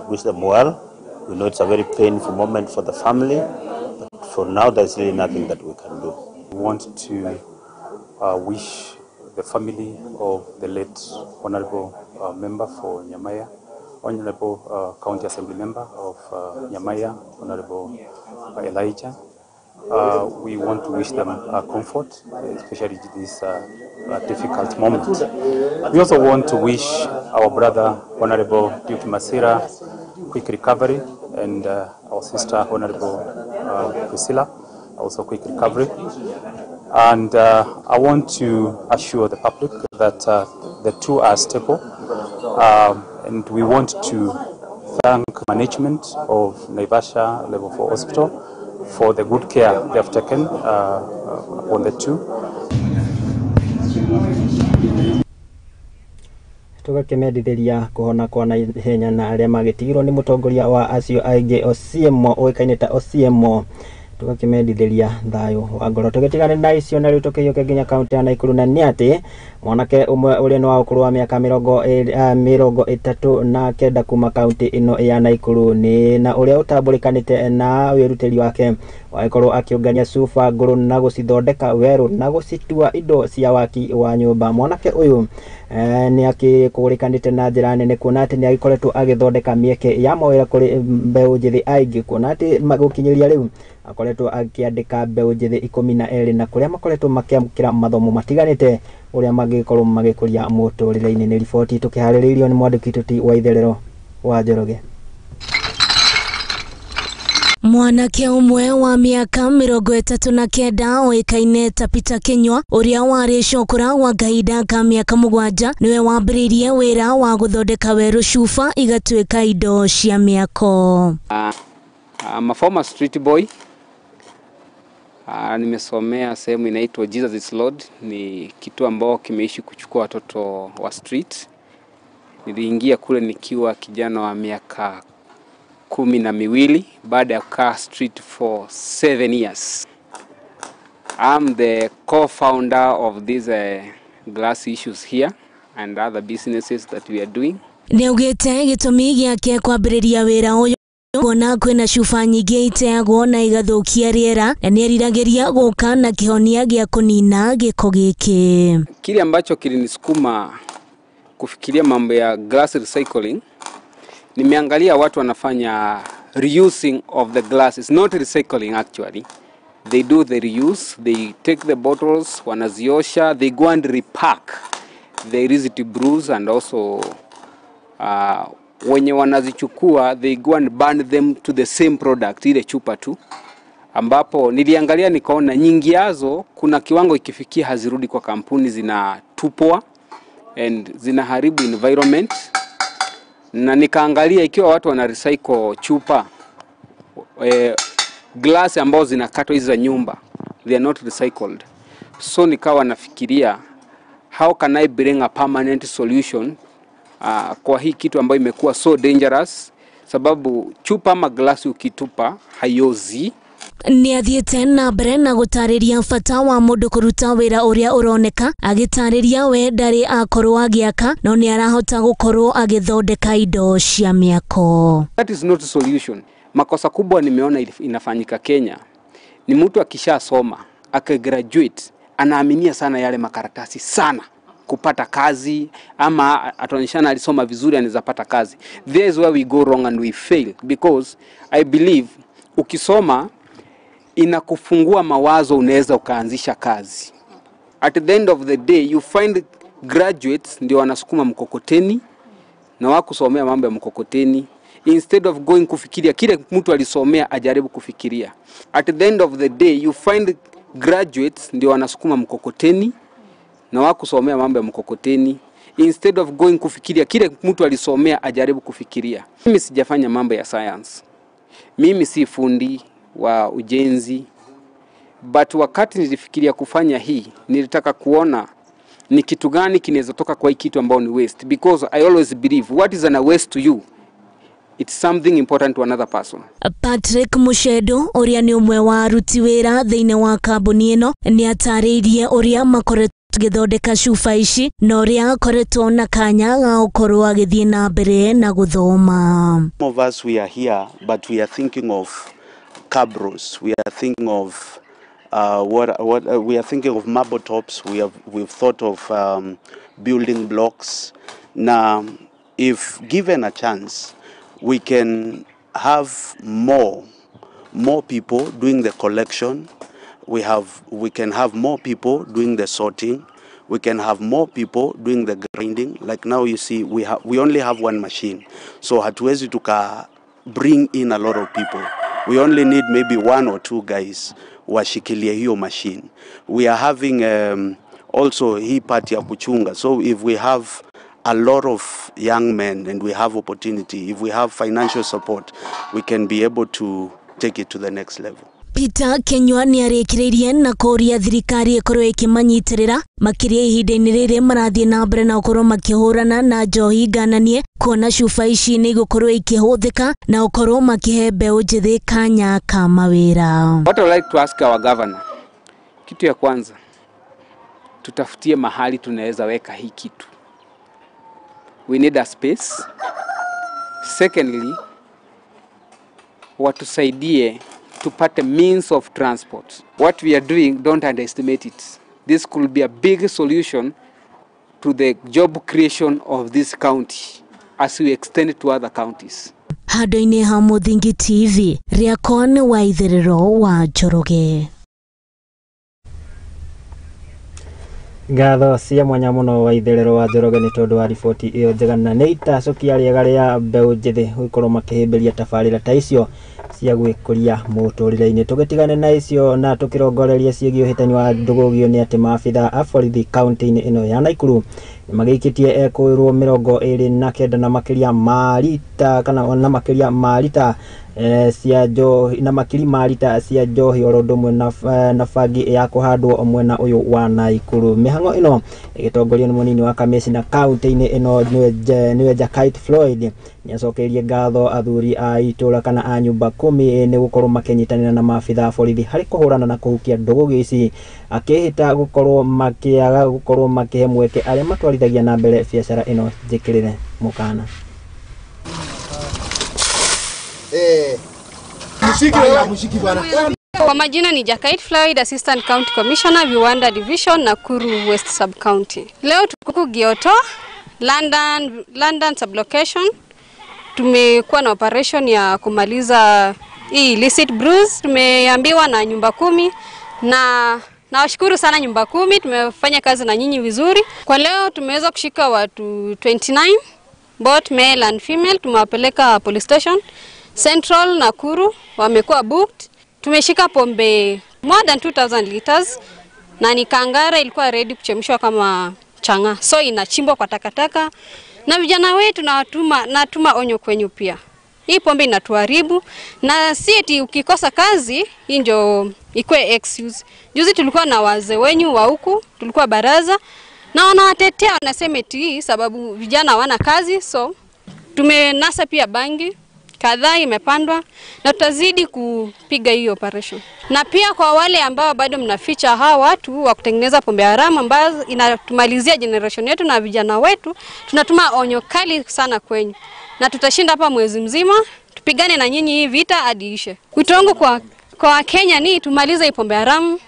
wish them well. We know it's a very painful moment for the family, but for now there's really nothing that we can do. We want to wish the family of the late Honorable Member for Nyamaya, Honorable County Assembly Member of Nyamaya, Honorable Elijah. We want to wish them comfort, especially this difficult moment. We also want to wish our brother, Honorable Duke Masira, quick recovery, and our sister, Honorable Priscilla, also quick recovery. And I want to assure the public that the two are stable, and we want to thank management of Naivasha Level 4 Hospital for the good care they have taken upon the two. Tũgakĩmendithĩria kũhona kwa naihenya na arĩa magĩtigirwo nĩ mũtongoria wa acio aingĩ Osiemo ũĩkaine ta Osiemo. Tũgakĩmendithĩria thayũ wa ngoro. Tũgĩtigane na icio na rĩu tũkĩhiũke nginya kaunti ya Naikuru, na nĩ atĩ mwanake ũmwe ũrĩa nĩ wa ũkũrũ wa mĩaka 39 kuma kaunti ĩno ya Naikuru nĩ na ũrĩa ũtambũrĩkanĩte na wĩrutĩri wake wagĩkorwo akĩũngania cuba ngũrũ na gũcithondeka werũ na gũcitua indo cia waki wa nyũmba. Mwanake ũyũ nĩ akĩkũrĩkanĩte na njĩra nene kuona atĩ nĩ agĩkoretwo agĩthondeka mĩeke ya mawĩra kũrĩ mbeũ njĩthĩ aingĩ, kuona atĩ gũkinyĩria rĩu akoretwo akĩandĩka mbeũ njĩthĩ 12 na kũrĩa makoretwo makĩamũkĩra mathomo matiganĩte ũrĩa mangĩkorwo magĩkũria mũtũrĩre-inĩ. Nĩ riboti tũkĩharĩrĩirio nĩ mwandĩki witũ ti wa Itherero wa Njoroge. Mwanake ũmwe wa mĩaka 39 oĩkaine ta Peter Kinyua ũrĩa warĩ cokora gwa kahinda ka mĩaka 7 nĩwe wambĩrĩirie wĩra wa gũthondeka werũ cuba igatuĩka indo cia mĩako. I'm a former street boy. Nimesomea sehemu inaitwa Jesus is Lord, ni kituo ambao kimeishi kuchukua watoto wa street. Niliingia kule nikiwa kijana wa miaka 12 baada ya kukaa street for 7 years. I'm the co-founder of these glass issues here and other businesses that we are doing. Nĩaugĩte gĩtũmi gĩake kwambĩrĩria wĩra ũyũ kuona kwĩna cuba nyingĩ iteagwo na igathũkia rĩera na nĩeriragĩria gũka na kĩhonia gĩa kũnina gĩko gĩkĩ. Kile ambacho kilinisukuma kufikiria mambo ya glass recycling, nimeangalia watu wanafanya reusing of the glasses, not recycling actually. They do the reuse, they take the bottles, wanaziosha, they go and repack the ready brews, and also wenye wanazichukua they go and burn them to the same product, ile chupa tu, ambapo niliangalia nikaona nyingi yazo kuna kiwango ikifikia hazirudi kwa kampuni, zinatupwa and zinaharibu environment. Na nikaangalia ikiwa watu wana recycle chupa glass ambazo zinakatwa hizi za nyumba, they are not recycled. So nikawa nafikiria how can I bring a permanent solution kwa hii kitu ambayo imekuwa so dangerous, sababu chupa ama glasi ukitupa haiozi. Nĩathiĩte na mbere na gũtarĩria bata wa mũndũ kũruta wĩra ũrĩa ũroneka, agĩtarĩria we ndarĩ akorwo agĩaka no nĩarahota gũkorwo agĩthondeka indo cia mĩako. That is not a solution. Makosa kubwa nimeona inafanyika Kenya ni mtu akishasoma akagraduate anaaminia sana yale makaratasi sana kupata kazi, ama ataonyeshana alisoma vizuri anaweza pata kazi. There is where we go wrong and we fail, because I believe ukisoma inakufungua mawazo, unaweza ukaanzisha kazi. At the end of the day you find graduates ndio wanasukuma mkokoteni na wakusomea mambo ya mkokoteni instead of going kufikiria kile mtu alisomea ajaribu kufikiria. At the end of the day you find graduates ndio wanasukuma mkokoteni na wakusomea mambo ya mkokoteni instead of going kufikiria kile mtu alisomea ajaribu kufikiria. Mimi sijafanya mambo ya science, mimi si fundi wa ujenzi, but wakati nilifikiria kufanya hii nilitaka kuona ni kitu gani kinaweza toka kwa hii kitu ambao ni waste, because I always believe what is an waste to you, it's something important to another person. Patrick Mushedo ũrĩa nĩ ũmwe wa aruti wĩra thĩinĩ wa kambuni ĩno nĩatarĩirie ũrĩa makoretwo gĩthondeka cuba ici na ũrĩa akoretwo na kanya ga gũkorwo agĩthiĩ na mbere na gũthoma. Some of us we are here, but we are thinking of cabros, we are thinking of we are thinking of marble tops, we've thought of building blocks. Now, if given a chance, we can have more people doing the collection. We can have more people doing the sorting. We can have more people doing the grinding. Like now you see, we only have one machine, so hatuwezi tuka bring in a lot of people. We only need maybe 1 or 2 guys washikilie hiyo machine. We are having also hii part ya kuchunga. So if we have a lot of young men and we have opportunity, if we have financial support, we can be able to take it to the next level. Peter Kinyua nĩarĩkĩrĩirie na kũũria thirikari ĩkorwo ĩkĩmanyitĩrĩra makĩria ihinda-inĩ rĩrĩ marathiĩ na mbere na gũkorwo makĩhũrana na njohi ngananie Kuona cuba ici nĩ igũkorwo ikĩhũthĩka na gũkorwo makĩhe mbeũ njĩthĩ kanya ka mawĩra. What I would like to ask our governor, kitu ya kwanza tutafutie mahali tunaweza weka hii kitu. We need a space. Secondly, watusaidie tupate means of transport. What we are doing, don't underestimate it. This could be a big solution to the job creation of this county as we extend it to other counties. Handũ-inĩ ha Mũthingi TV, rĩakwa nĩ wa Itherero wa Njoroge. Ngatho cia mwanya muno wa Itherero wa Njoroge nĩ tondũ wa riboti ĩyo njega na nĩ itacũkia rĩega rĩa mbeũ njĩthĩ gũkorwo makĩhĩmbĩria tabarĩra ta icio cia gwĩkũria mũtũrĩre-inĩ. Tũgĩtigane na icio na tũkĩrongoreria ciĩgiĩ ũhĩtani wa ndũgũgio nĩ atĩ maabitha a borithi kaunti-inĩ ĩno ya Naikuru nĩmagĩikĩtie ekũĩrwo 29 na makĩria ma rita kana na makĩria ma rita cia njohi na makiri ma rita cia njohi oro ũndũ ũmwe na bangi ya kũhandwo mwena ũyũ wa Naikuru. Mĩhang'o ĩno ĩgĩtongorio nĩ mũnini wa kamĩcina kaunti-inĩ ĩno nĩwe Jakite Floyd nĩacokeirie ngatho athuri a itũra kana a nyũmba kumi nĩ gũkorwo makĩnyitanĩra na maabitha a borithi harĩ kũhũrana na kũhukia ndũgũgio ici, akĩhĩta gũkorwo makĩaga gũkorwo makĩhe mweke arĩa matwarithagia na mbere biacara ĩno njĩkĩrĩre mũkana. Kwa majina ni Jakite Floyd, Assistant County Commissioner, Viwanda Division, Nakuru West Sub-County. Leo tuko Gioto, London Sublocation. Tumekuwa na operation ya kumaliza hii illicit brews. Tumeambiwa na nyumba kumi na nawashukuru sana nyumba kumi, tumefanya kazi na nyinyi vizuri. Kwa leo tumeweza kushika watu 29, both male and female. Tumewapeleka police station Central Nakuru, wamekuwa booked. Tumeshika pombe more than 2000 liters na ni kangara ilikuwa ready kuchemshwa kama changa. So inachimbwa kwa takataka. Na vijana wetu natuma onyo kwenyu pia. Hii pombe inatuharibu na si eti ukikosa kazi hii ndio ikue excuse. Juzi tulikuwa na wazee wenyu wa huku, tulikuwa baraza na wanawatetea wanasema eti sababu vijana hawana kazi, so tumenasa pia bangi kadhaa imepandwa na tutazidi kupiga hii operation. Na pia kwa wale ambao bado mnaficha hawa watu wa kutengeneza pombe haramu ambazo inatumalizia generation yetu na vijana wetu, tunatuma onyo kali sana kwenyu. Na tutashinda hapa mwezi mzima, tupigane na nyinyi hii vita hadi ishe. Wito wangu kwa Kenya ni tumalize hii pombe haramu.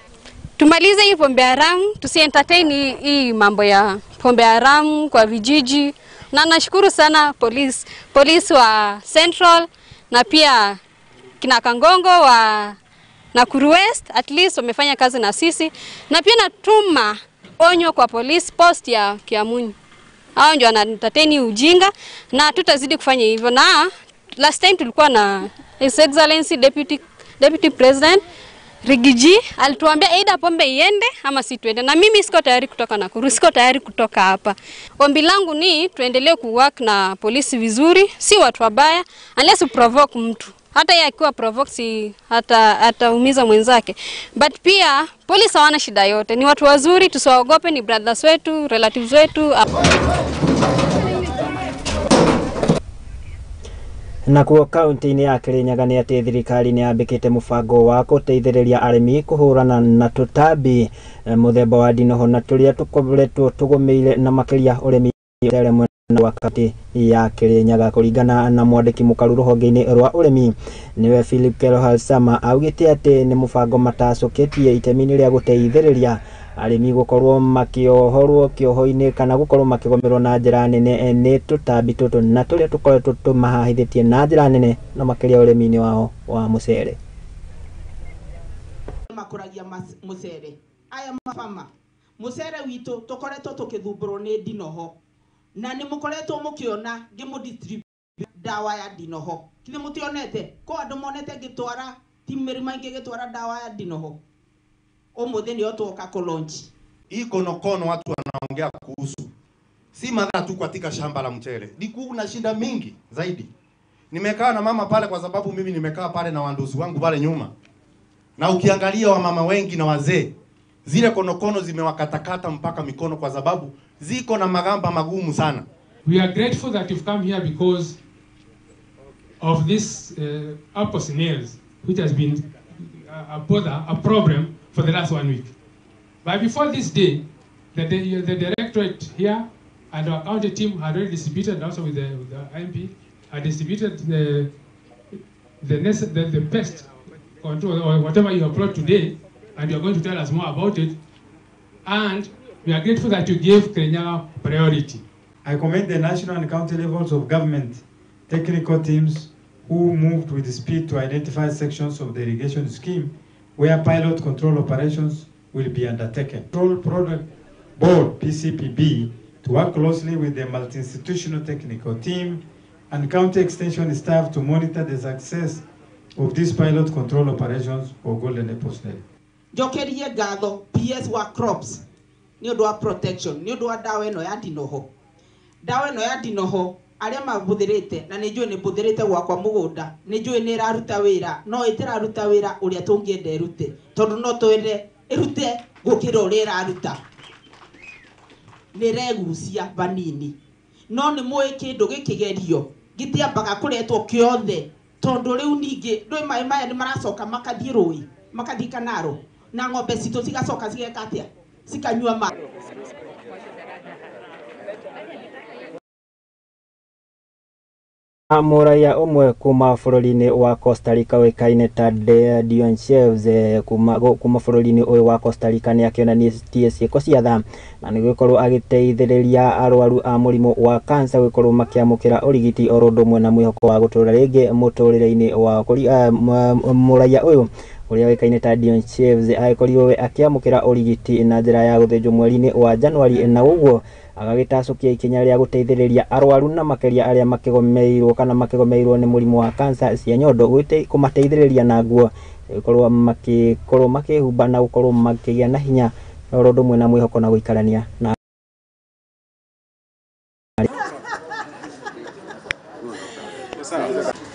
Tumalize hii pombe haramu, tusi entertain hii mambo ya pombe haramu kwa vijiji. Na nashukuru sana polisi wa Central na pia kina Kangongo wa Nakuru West, at least wamefanya kazi na sisi. Na pia natuma onyo kwa police post ya Kiamuni. Hao ndio wanaentertain ujinga na tutazidi kufanya hivyo. Na last time tulikuwa na His Excellency Deputy President Rigiji alituambia either pombe iende ama si tuende. Na mimi siko tayari kutoka Nakuru, siko tayari kutoka hapa. Ombi langu ni tuendelee kuwork na polisi vizuri, si watu wabaya, unless you provoke mtu. Hata yeye akiwa provoke si hata ataumiza mwenzake. But pia polisi hawana shida yote, ni watu wazuri, tusiwaogope, ni brothers wetu, relatives wetu. Nakuo kaunti-inĩ ya Kirinyaga nĩ atĩ thirikari nĩ yambĩkĩte mũbango wa gũteithĩrĩria arĩmi kũhũrana na tũtambi mũthemba wa ndinoho na tũrĩa tũkoretwo tũgũmĩire na makĩria ũrĩmi mwena wa kaunti ya Kirinyaga. Kũringana na mwandĩki mũkaru rũhonge-inĩ rwa ũrĩmi nĩwe Philip Kerohalsama, augĩte atĩ nĩ mũbango matacũkĩtie itemi-inĩ rĩa gũteithĩrĩria arĩmi gũkorwo makĩohorwo kĩoho-inĩ kana gũkorwo makĩgomerwo na njĩra nene nĩ tũtambi tũtũ na tũrĩa tũkoretwo tũmahahithĩtie na njĩra nene na makĩria ũrĩmi-inĩ wao wa mũcere. Makũragia mũcere aya mabama mũcere witũ tũkoretwo tũkĩthumbũrwo nĩ ndinoho na nĩ mũkoretwo mũkĩona ngĩmũ dawa ya ndinoho. Kithĩ mũtionete ko andũ monete ngĩtwara ti mĩrĩma ingĩ gĩtwara dawa ya ndinoho. Umuthi ndio tuoka ku launch. Hii konokono watu wanaongea kuhusu si madhara tu katika shamba la mchele, ni kuna shida mingi zaidi. Nimekaa na mama pale kwa sababu mimi nimekaa pale na wanduzi wangu pale nyuma, na ukiangalia wamama wengi na wazee, zile konokono zimewakatakata mpaka mikono kwa sababu ziko na magamba magumu sana. We are grateful that you've come here because of this apple snails, which has been a bother, a problem for the last 1 week. But before this day, the directorate here and our county team had already distributed, also with the MP, had distributed the pest control or whatever you have brought today, and you are going to tell us more about it. And we are grateful that you gave Kirinyaga priority. I commend the national and county levels of government technical teams who moved with speed to identify sections of the irrigation scheme where pilot control operations will be undertaken. Control Product Board, PCPB, to work closely with the multi-institutional technical team and county extension staff to monitor the success of these pilot control operations for golden apple snail. Njokerie ngatho PS wa crops ni undu wa protection ni undu wa dawa ino ya ndinoho. Dawa ino ya ndinoho aria mabuthirite na ni njui ni buthirite gwakwa mugunda ni njui ni iraruta wira no itiraruta wira uria tungienda irute tondu no twende irute gukira uria iraruta ni regucia vanini no ni mui kindu gikigerio gitiambaga kuretwo kiothe tondu riu ningi ndui mai maya ni maracoka makathie rui makathie kanaro na ng'ombe citu cigacoka cigeka atia cikanyua ma. Mũraiya ũmwe kuma bũrũri-inĩ wa Costa Rica ũĩkaine ta Dion Cheves kuma bũrũri-inĩ ũyũ wa Costa Rica nĩ akĩonanĩtie ciĩko cia tha na nĩ gũkorwo agĩteithĩrĩria arwaru a mũrimũ wa kansa gũkorwo makĩamũkĩra ũrigiti oro ũndũ ũmwe na mwĩhoko wa gũtũra rĩngĩ mũtũrĩre-inĩ wa mũraiya ũyũ ũrĩa ũĩkaine ta Dion Cheves agĩkorirwo we akĩamũkĩra ũrigiti na njĩra ya gũthĩnjwo mweri-inĩ wa Januari na ũguo agagĩtacũkia ikinya rĩa gũteithĩrĩria arwaru na makĩria arĩa makĩgomeirwo kana makĩgomeirwo nĩ mũrimũ wa kansa cia nyondo kũmateithĩrĩria na nguo gũkorwo makĩhumba na gũkorwo makĩgĩa na hinya oro ũndũ ũmwe na mwĩhoko na gũikarania na.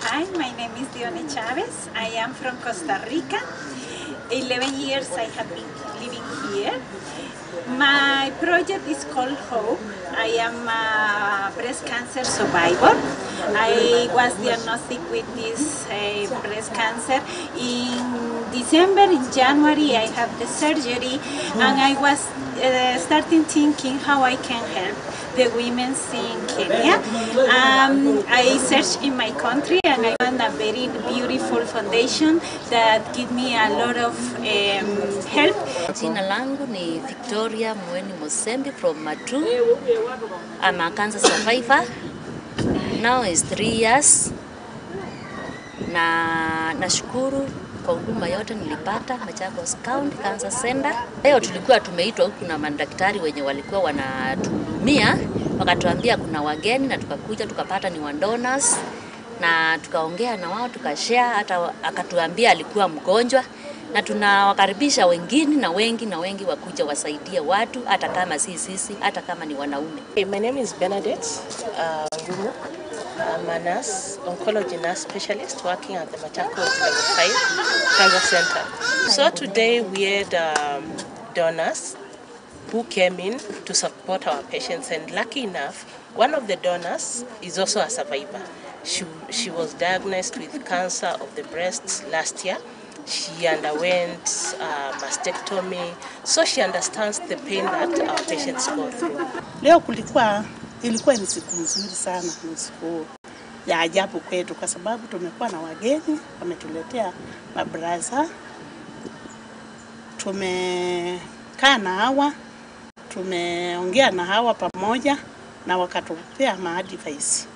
Hi, my name is Dione Chavez. I am from Costa Rica. 11 years I have been living here. My project is called Hope. I am a breast cancer survivor. I was diagnosed with this breast cancer in December. In January, I had the surgery, and I was starting thinking how I can help the women in Kenya. I searched in my country and I found a very beautiful foundation that gave me a lot of help. Jina langu ni Victoria Mweni Mosembi from Matu. I'm a cancer survivor. Now it's 3 years. Na nashukuru kwa huduma yote nilipata Machakos County Cancer Center. Leo tulikuwa tumeitwa huku na madaktari wenye walikuwa wanatuhudumia, wakatuambia kuna wageni na tukakuja tukapata ni donors na tukaongea na wao tukashare, hata akatuambia alikuwa mgonjwa na tunawakaribisha wengine na wengi na wengi wakuja wasaidie watu hata kama si sisi, hata kama ni wanaume. Hey, my name is Bernadette Ngumu. I'm a nurse, oncology nurse specialist working at the Machakos Level 5 Cancer Center. So today we had donors who came in to support our patients, and lucky enough, one of the donors is also a survivor. She was diagnosed with cancer of the breast last year. She underwent mastectomy, so she understands the pain that our patients go through. Leo ilikuwa ni siku nzuri sana, ni siku ya ajabu kwetu kwa sababu tumekuwa na wageni, wametuletea mabraza. Tumekaa na hawa, tumeongea na hawa pamoja na wakatupea maadvice.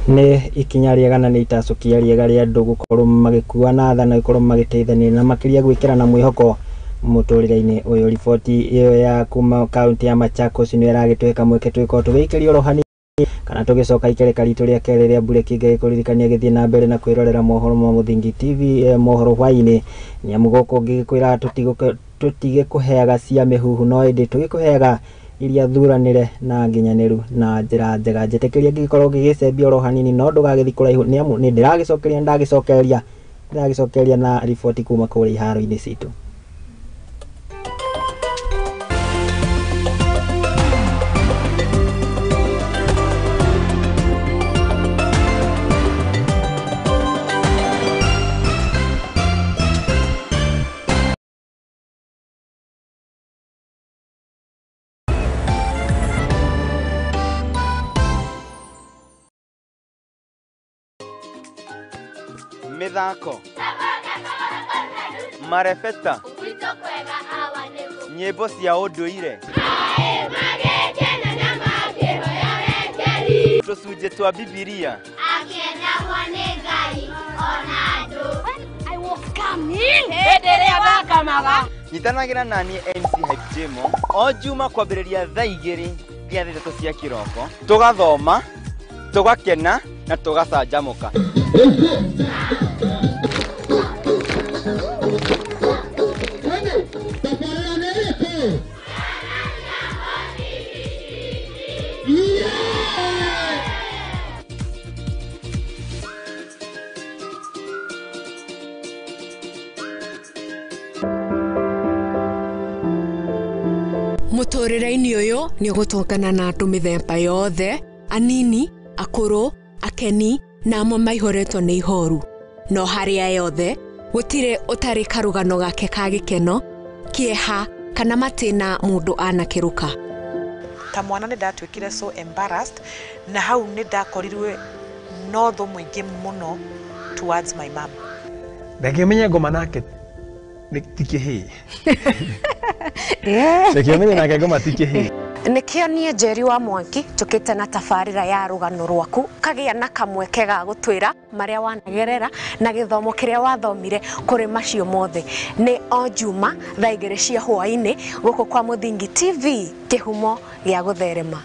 Nĩ ikinya rĩega na nĩ itacũkia rĩega rĩa andũ gũkorwo magĩkua na tha na gũkorwo magĩteithania na makĩria gwĩkĩra na mwĩhoko mũtũrĩre-inĩ ũyũ. Riboti ĩyo ya kuma kaunti ya Machakos nĩ ĩragĩtũhe kamweke twĩkorwo tũgĩikĩria oro hanini kana tũgĩcoka ikereka ritũ rĩa kerĩ rĩa mbureki ngĩkũririkania gĩthiĩ na mbere na kwĩrorera mohoro ma Mũthingi TV mohoro hwaĩ-inĩ nĩ amu gũkũ ngĩgĩkwĩra tũtigĩkũheaga cia mĩhuhu no ĩndĩ tũgĩkũheaga iria thuranĩre na nginyanĩru na njĩra njega. Njĩtĩkĩria ngĩgĩkorwo ngĩgĩcembia oro hanini no ndũgagĩthiĩ kũraihu nĩ amu nĩ ndĩragĩcokeria na riboti kuma kũrĩa iharo-inĩ citũ. Mĩthako, marebeta, nyĩmbo cia ũndũire, tũcunjĩ twa Bibilia. Nyitanagĩra naniĩ MC Hype Jemo o Juma kwambĩrĩria thaa 2 nginya thaa 3 cia kĩroko, tũgathoma, tũgakena na tũgacanjamũka. Mũtũrĩre-inĩ ũyũ nĩ ũgũtũngana na andũ mĩthemba yothe, anini, akũrũ, akeni na amwe maihũrĩtwo nĩ ihoru. No harĩa yothe gũtirĩ ũtarĩ karũgano gake ka gĩkeno, kĩeha kana matĩna mũndũ anakĩrũka. Ta mwana nĩ ndatuĩkire so embarrassed na hau nĩ ndakorirwe no thũ mũingĩ mũno towards my mom. Reke menye ngoma nake ti kĩhĩĩ. Reke menye nake ngoma ti kĩhĩĩ. Nĩkĩo niĩ Njeri wa Mwangi njũkĩte na tabarĩra ya rũgano rwaku kagĩa na kamweke ga gũtwĩra marĩa wanagerera na gĩthomo kĩrĩa wathomire kũrĩ macio mothe. Nĩ o Juma thaa 2 cia hwaĩ-inĩ gũkũ kwa Mũthingi TV, kĩhumo gĩa gũtherema.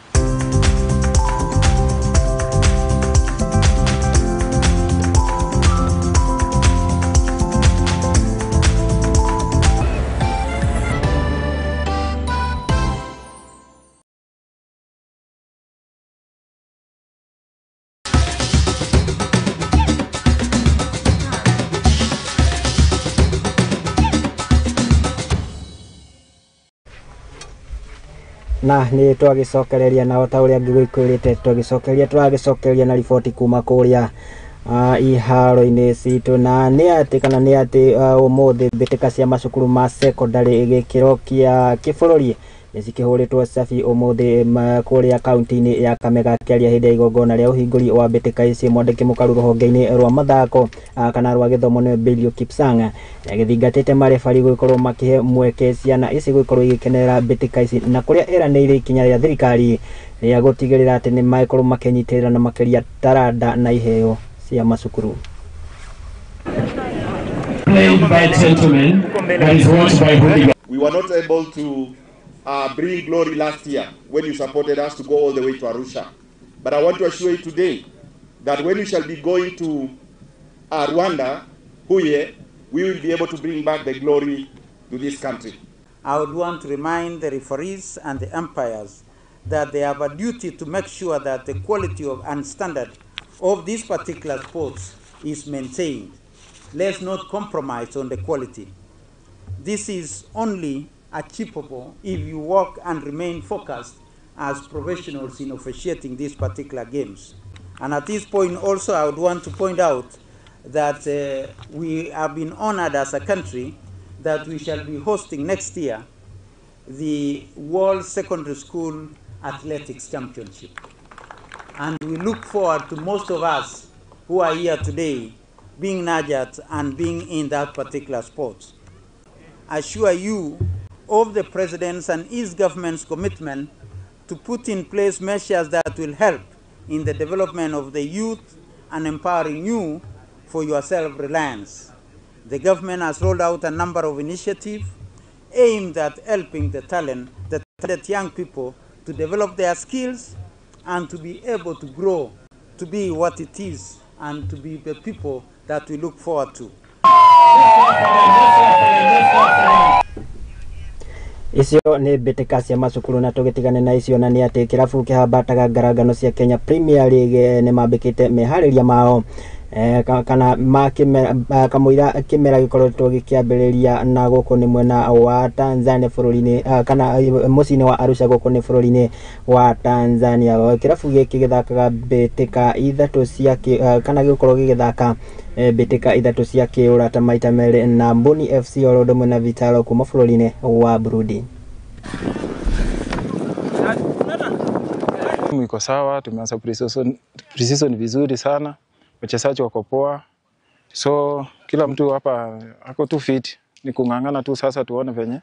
Na nĩ twagicokereria na ota ũrĩa ngĩgwĩkwĩrĩte twagicokereria na riboti kuma kũrĩa iharo-inĩ citũ, na nĩ atĩ kana nĩ atĩ ũmũthĩ mbĩtĩka cia macukuru ma secondary gĩkĩro kĩa kĩbũrũri nĩ cikĩhũrĩtwo cabi ũmũthĩ kũrĩa kaunti-inĩ ya Kamega. Akĩaria hĩndĩ ya igongona rĩa ũhingũri wa mbĩtĩka ici, mwandĩki mũkaru rũhonge-inĩ rwa mathako kana rwa gĩthomo nĩ Belio Kipsang agĩthingatĩte marebari gũgĩkorwo makĩhe mweke ciana ici gũgĩkorwo igĩkenerera mbĩtĩka ici, na kũrĩa ĩranĩire ikinya rĩa thirikari rĩa gũtigĩrĩra atĩ nĩ magĩkorwo makĩnyitĩrĩra na makĩria taranda na iheo cia macukuru. Played by gentlemen, that is watched by hooligans. We were not able to bring glory last year when you supported us to go all the way to Arusha. But I want to assure you today that when you shall be going to Rwanda, Huye, we will be able to bring back the glory to this country. I would want to remind the referees and the umpires that they have a duty to make sure that the quality of and standard of these particular sports is maintained. Let's not compromise on the quality. This is only achievable if you work and remain focused as professionals in officiating these particular games. And at this point also, I would want to point out that we have been honored as a country that we shall be hosting next year the World Secondary School Athletics Championship. And we look forward to most of us who are here today being nurtured and being in that particular sport. I assure you of the President's and his government's commitment to put in place measures that will help in the development of the youth and empowering you for your self-reliance. The government has rolled out a number of initiatives aimed at helping the talented young people to develop their skills and to be able to grow, to be what it is, and to be the people that we look forward to. Icio nĩ mbĩtĩka cia macukuru, na tũgĩtigane na icio na nĩ atĩ kĩrabu kĩhambataga ngarangano cia Kenya Premier League nĩ mambĩkĩte meharĩria mao kana kamũira kĩmera gĩkoretwo gĩkĩambĩrĩria, na gũkũ nĩ mwena wa Tanzania bũrũri-inĩ kana mũciĩ-inĩ wa Arusha gũkũ nĩ bũrũri-inĩ wa Tanzania. Kĩrabu gĩkĩ gĩthakaga mbĩtĩka ithatũ cia kana gĩgũkorwo gĩgĩthaka mbĩtĩka ithatũ cia kĩũrata maita merĩ na Mboni FC oro ũndũ ũmwe na Vitalo kuma bũrũri-inĩ wa Burundi. Timu iko sawa, tumeanza pre-season vizuri sana. Wachezaji wako poa. So kila mtu hapa ako tu fit, ni kung'ang'ana tu sasa tuone venye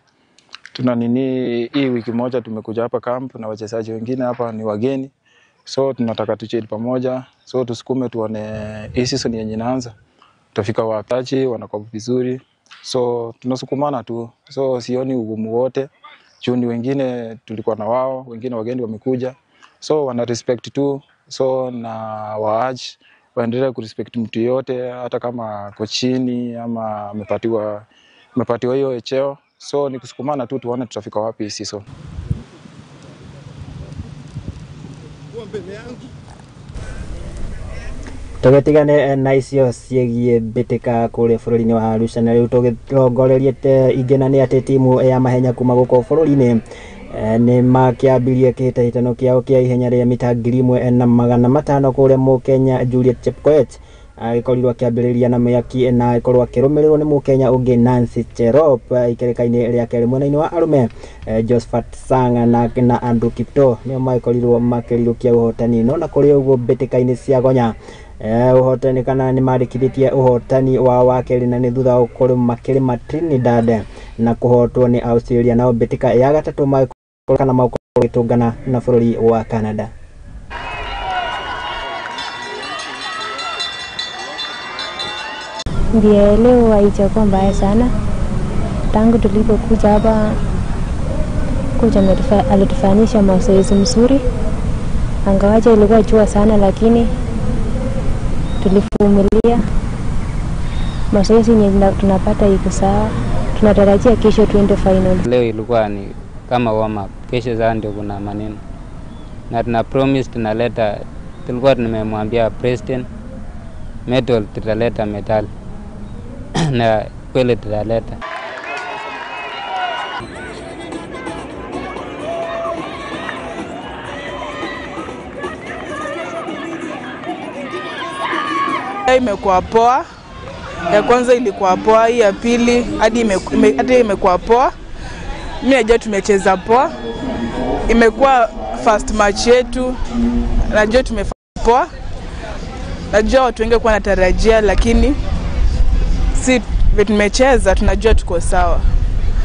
tuna nini. Hii wiki moja tumekuja hapa camp na wachezaji wengine hapa ni wageni, so tunataka tuchill pamoja, so tusukume tuone hii season yenye inaanza tutafika wapi, wanakuwa vizuri, so tunasukumana tu, so sioni ugumu wote juu ni wengine tulikuwa na wao, wengine wageni wamekuja, so wana respect tu, so na waaji waendelee kurespect mtu yote, hata kama ako chini ama amepatiwa hiyo cheo. So ni kusukumana tu tuone tutafika wapi season. Tũgĩtigane na icio ciĩgiĩ mbĩtĩka kũrĩa bũrũri-inĩ wa Arusha na rĩu tũgĩrongorerie ingĩ na nĩ atĩ timu ya mahenya kuma gũkũ bũrũri-inĩ nĩ makĩambirie kĩhĩtahĩtano kĩao kĩa ihenya rĩa mita 1500 kũrĩa mũkenya Juliet Chepkoech agĩkorirwo akĩambĩrĩria na mĩaki na agĩkorwo akĩrũmĩrĩrwo nĩ mũkenya ũngĩ Nancy Cherop ikereka-inĩ rĩa kerĩ. Mwena-inĩ wa arũme Josephat Sang na Andrew Kiptoo nĩo magĩkorirwo makĩrirũkia ũhotani. No na kũrĩ ũguo mbĩtĩka-inĩ cia gonya ũhotani kana nĩ mandĩkithĩtie ũhotani wa kerĩ na nĩ thutha wa gũkorwo makĩrĩma Trinidad na kũhotwo nĩ Australia. Nao mbĩtĩka ya gatatũ magĩkorwo kana magũkorwo magĩtũngana na bũrũri wa Canada. Ndio, leo haijakuwa mbaya sana. Tangu tulipokuja hapa, kocha alitufanyisha mazoezi mzuri. Angawaje ilikuwa jua sana, lakini tulivumilia. Mazoezi yenye tunapata iko sawa. Tunatarajia kesho tuende final. Leo ilikuwa ni kama warm up. Kesho sasa ndio kuna maneno. Na tuna promise tunaleta, tulikuwa tumemwambia president medal, tutaleta medal. Na kweli tutaleta. Imekuwa poa. Ya kwanza ilikuwa poa, hii ya pili hadi imekuwa poa. Mimi najua tumecheza poa. Imekuwa first match yetu. Najua tumefanya poa. Najua watu wengi kwa wanatarajia, lakini si tumecheza, tunajua tuko sawa.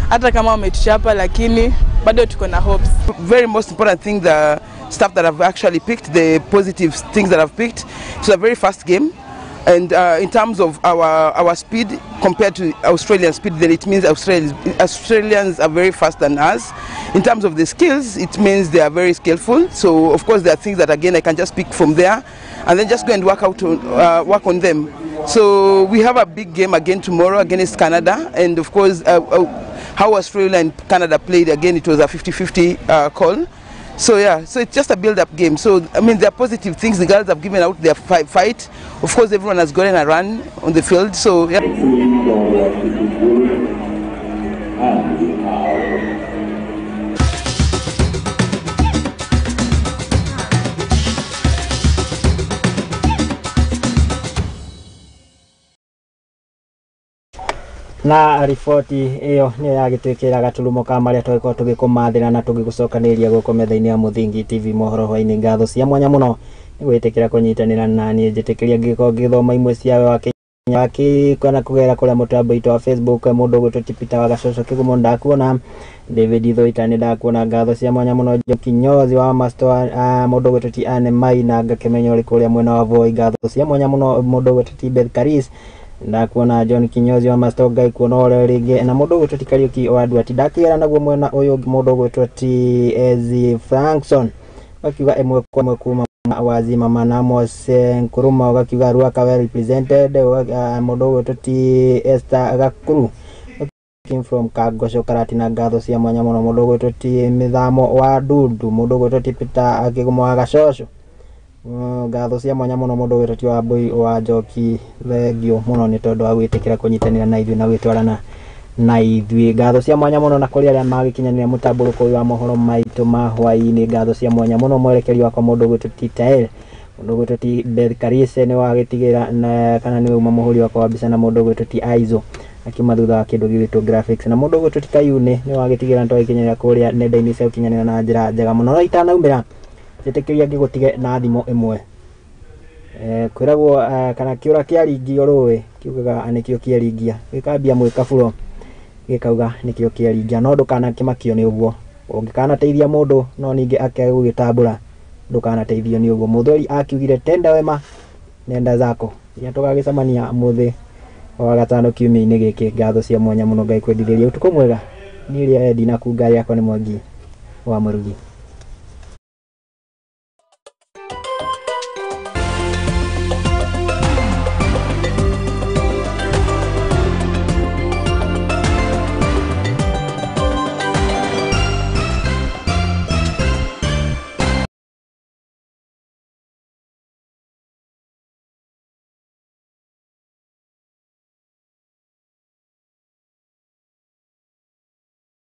Hata kama wametuchapa, lakini bado tuko na hopes. Very most important thing, the stuff that I've actually picked, the positive things that I've picked. It's a very fast game. And in terms of our speed compared to Australian speed, then it means Australians are very fast than us. In terms of the skills, it means they are very skillful. So of course there are things that again I can just pick from there, and then just go and work on them. So we have a big game again tomorrow against Canada, and of course how Australia and Canada played again, it was a 50-50 call. So yeah, so it's just a build-up game. So I mean, there are positive things. The girls have given out their fight. Of course, everyone has gotten a run on the field. So yeah. Na riboti iyo niyo yagĩtwĩkĩra gaturumo ka marĩa tũgĩkorwo tũgĩkũmathĩra na tũgĩgũcokanĩrĩria gũkũ metha-inĩ ya Mũthingi TV mohoro hwainĩ. Ngatho cia mwanya mũno nĩ gwĩtĩkĩra kũnyitanĩra na niĩ, njĩtĩkĩria ngĩgĩkorwo ngĩthoma imwe ciawe wakĩona kũgera kũrĩa mũtambo witũ wa Facebook. Mũndũ ũgwĩtwo Peter wa Gacoco Kĩgumo ndakuona, David Ithoita nĩ ndakuona, ngatho cia mwanya mũno Kinyozi wa Masto, mũndũ ũgwĩtwo ti Anne Mai na ngakĩmenya ũrĩ kũrĩa mwena wa Voi, ngatho cia mwanya mũno mũndũ ũgwĩtwo ti Beth Karis ndakuona, John Kinyozi wa Masto Ngai kuona ũrĩa rĩngĩ, na mũndũ ũgwĩtwo ti Kariuki wa Nduati ndakĩgera naguo mwena ũyũ ũngĩ mũndũ ũgwĩtwo ti Ezi Frankson wakiuga ĩmwe kwa ĩmwe kuma wazi mama na Mose Nkuruma ugakiuga Ruaka well represented. Mũndũ ũgwĩtwo ti Esther Gakuru came from Kagosho Karatina, ngatho cia mwanya mũno mũndũ ũgwĩtwo ti Mĩthamo wa Ndundu, mũndũ ũgwĩtwo ti Peter Kĩgumo wa Gacoco, ngatho cia mwanya mũno mũndũ ũgwĩtwo ti Wambui wa Njoki, thengio mũno nĩ tondũ wa gwĩtĩkĩra kũnyitanĩra na ithuĩ na gwĩtwarana na ithuĩ. Ngatho cia mwanya mũno na kũrĩ arĩa magĩkinyanĩra mũtambũrũko ũyũ wa mohoro maitũ ma hwaĩ-inĩ, ngatho cia mwanya mũno mwerekeri wakwa mũndũ ũgwĩtwo ti Tael, mũndũ ũgwĩtwo ti Beth Karise nĩ wagĩtigĩra na kana nĩwe uma mũhũri wakwa wa mbica, na mũndũ ũgwĩtwo ti Aizo akiuma thutha wa kĩndũ gĩgwĩtwo graphics, na mũndũ ũgwĩtwo ti Kayune nĩ wagĩtigĩra nĩtwagĩkinyanĩra kũrĩa nenda-inĩ cia ũkinyanĩra na njĩra njega mũno. No itanaumĩra njĩtĩkĩria ngĩgũtige na thimo ĩmwe, kwĩragwo kana kĩũra kĩaringio rũĩ Kiugaga nĩkĩo kĩeringia gĩkambia mwĩkaburo gĩkauga nĩkĩo kĩeringia, no ndũkanakĩmakio nĩ ũguo. Ũngĩkanateithia mũndũ no ningĩ akage gũgĩtambũra, ndũkanateithio nĩ ũguo. Mũthweri akiugire tenda wema nenda zako. Ya tũgagĩcemania mũthĩ wa gatano kiumia-inĩ gĩkĩ. Ngatho cia mwanya mũno, Ngai kwendithĩria ũtukũ mwega. Niĩ rĩa Edi na kunga yakwa nĩ Mwangi wa Mũrugi.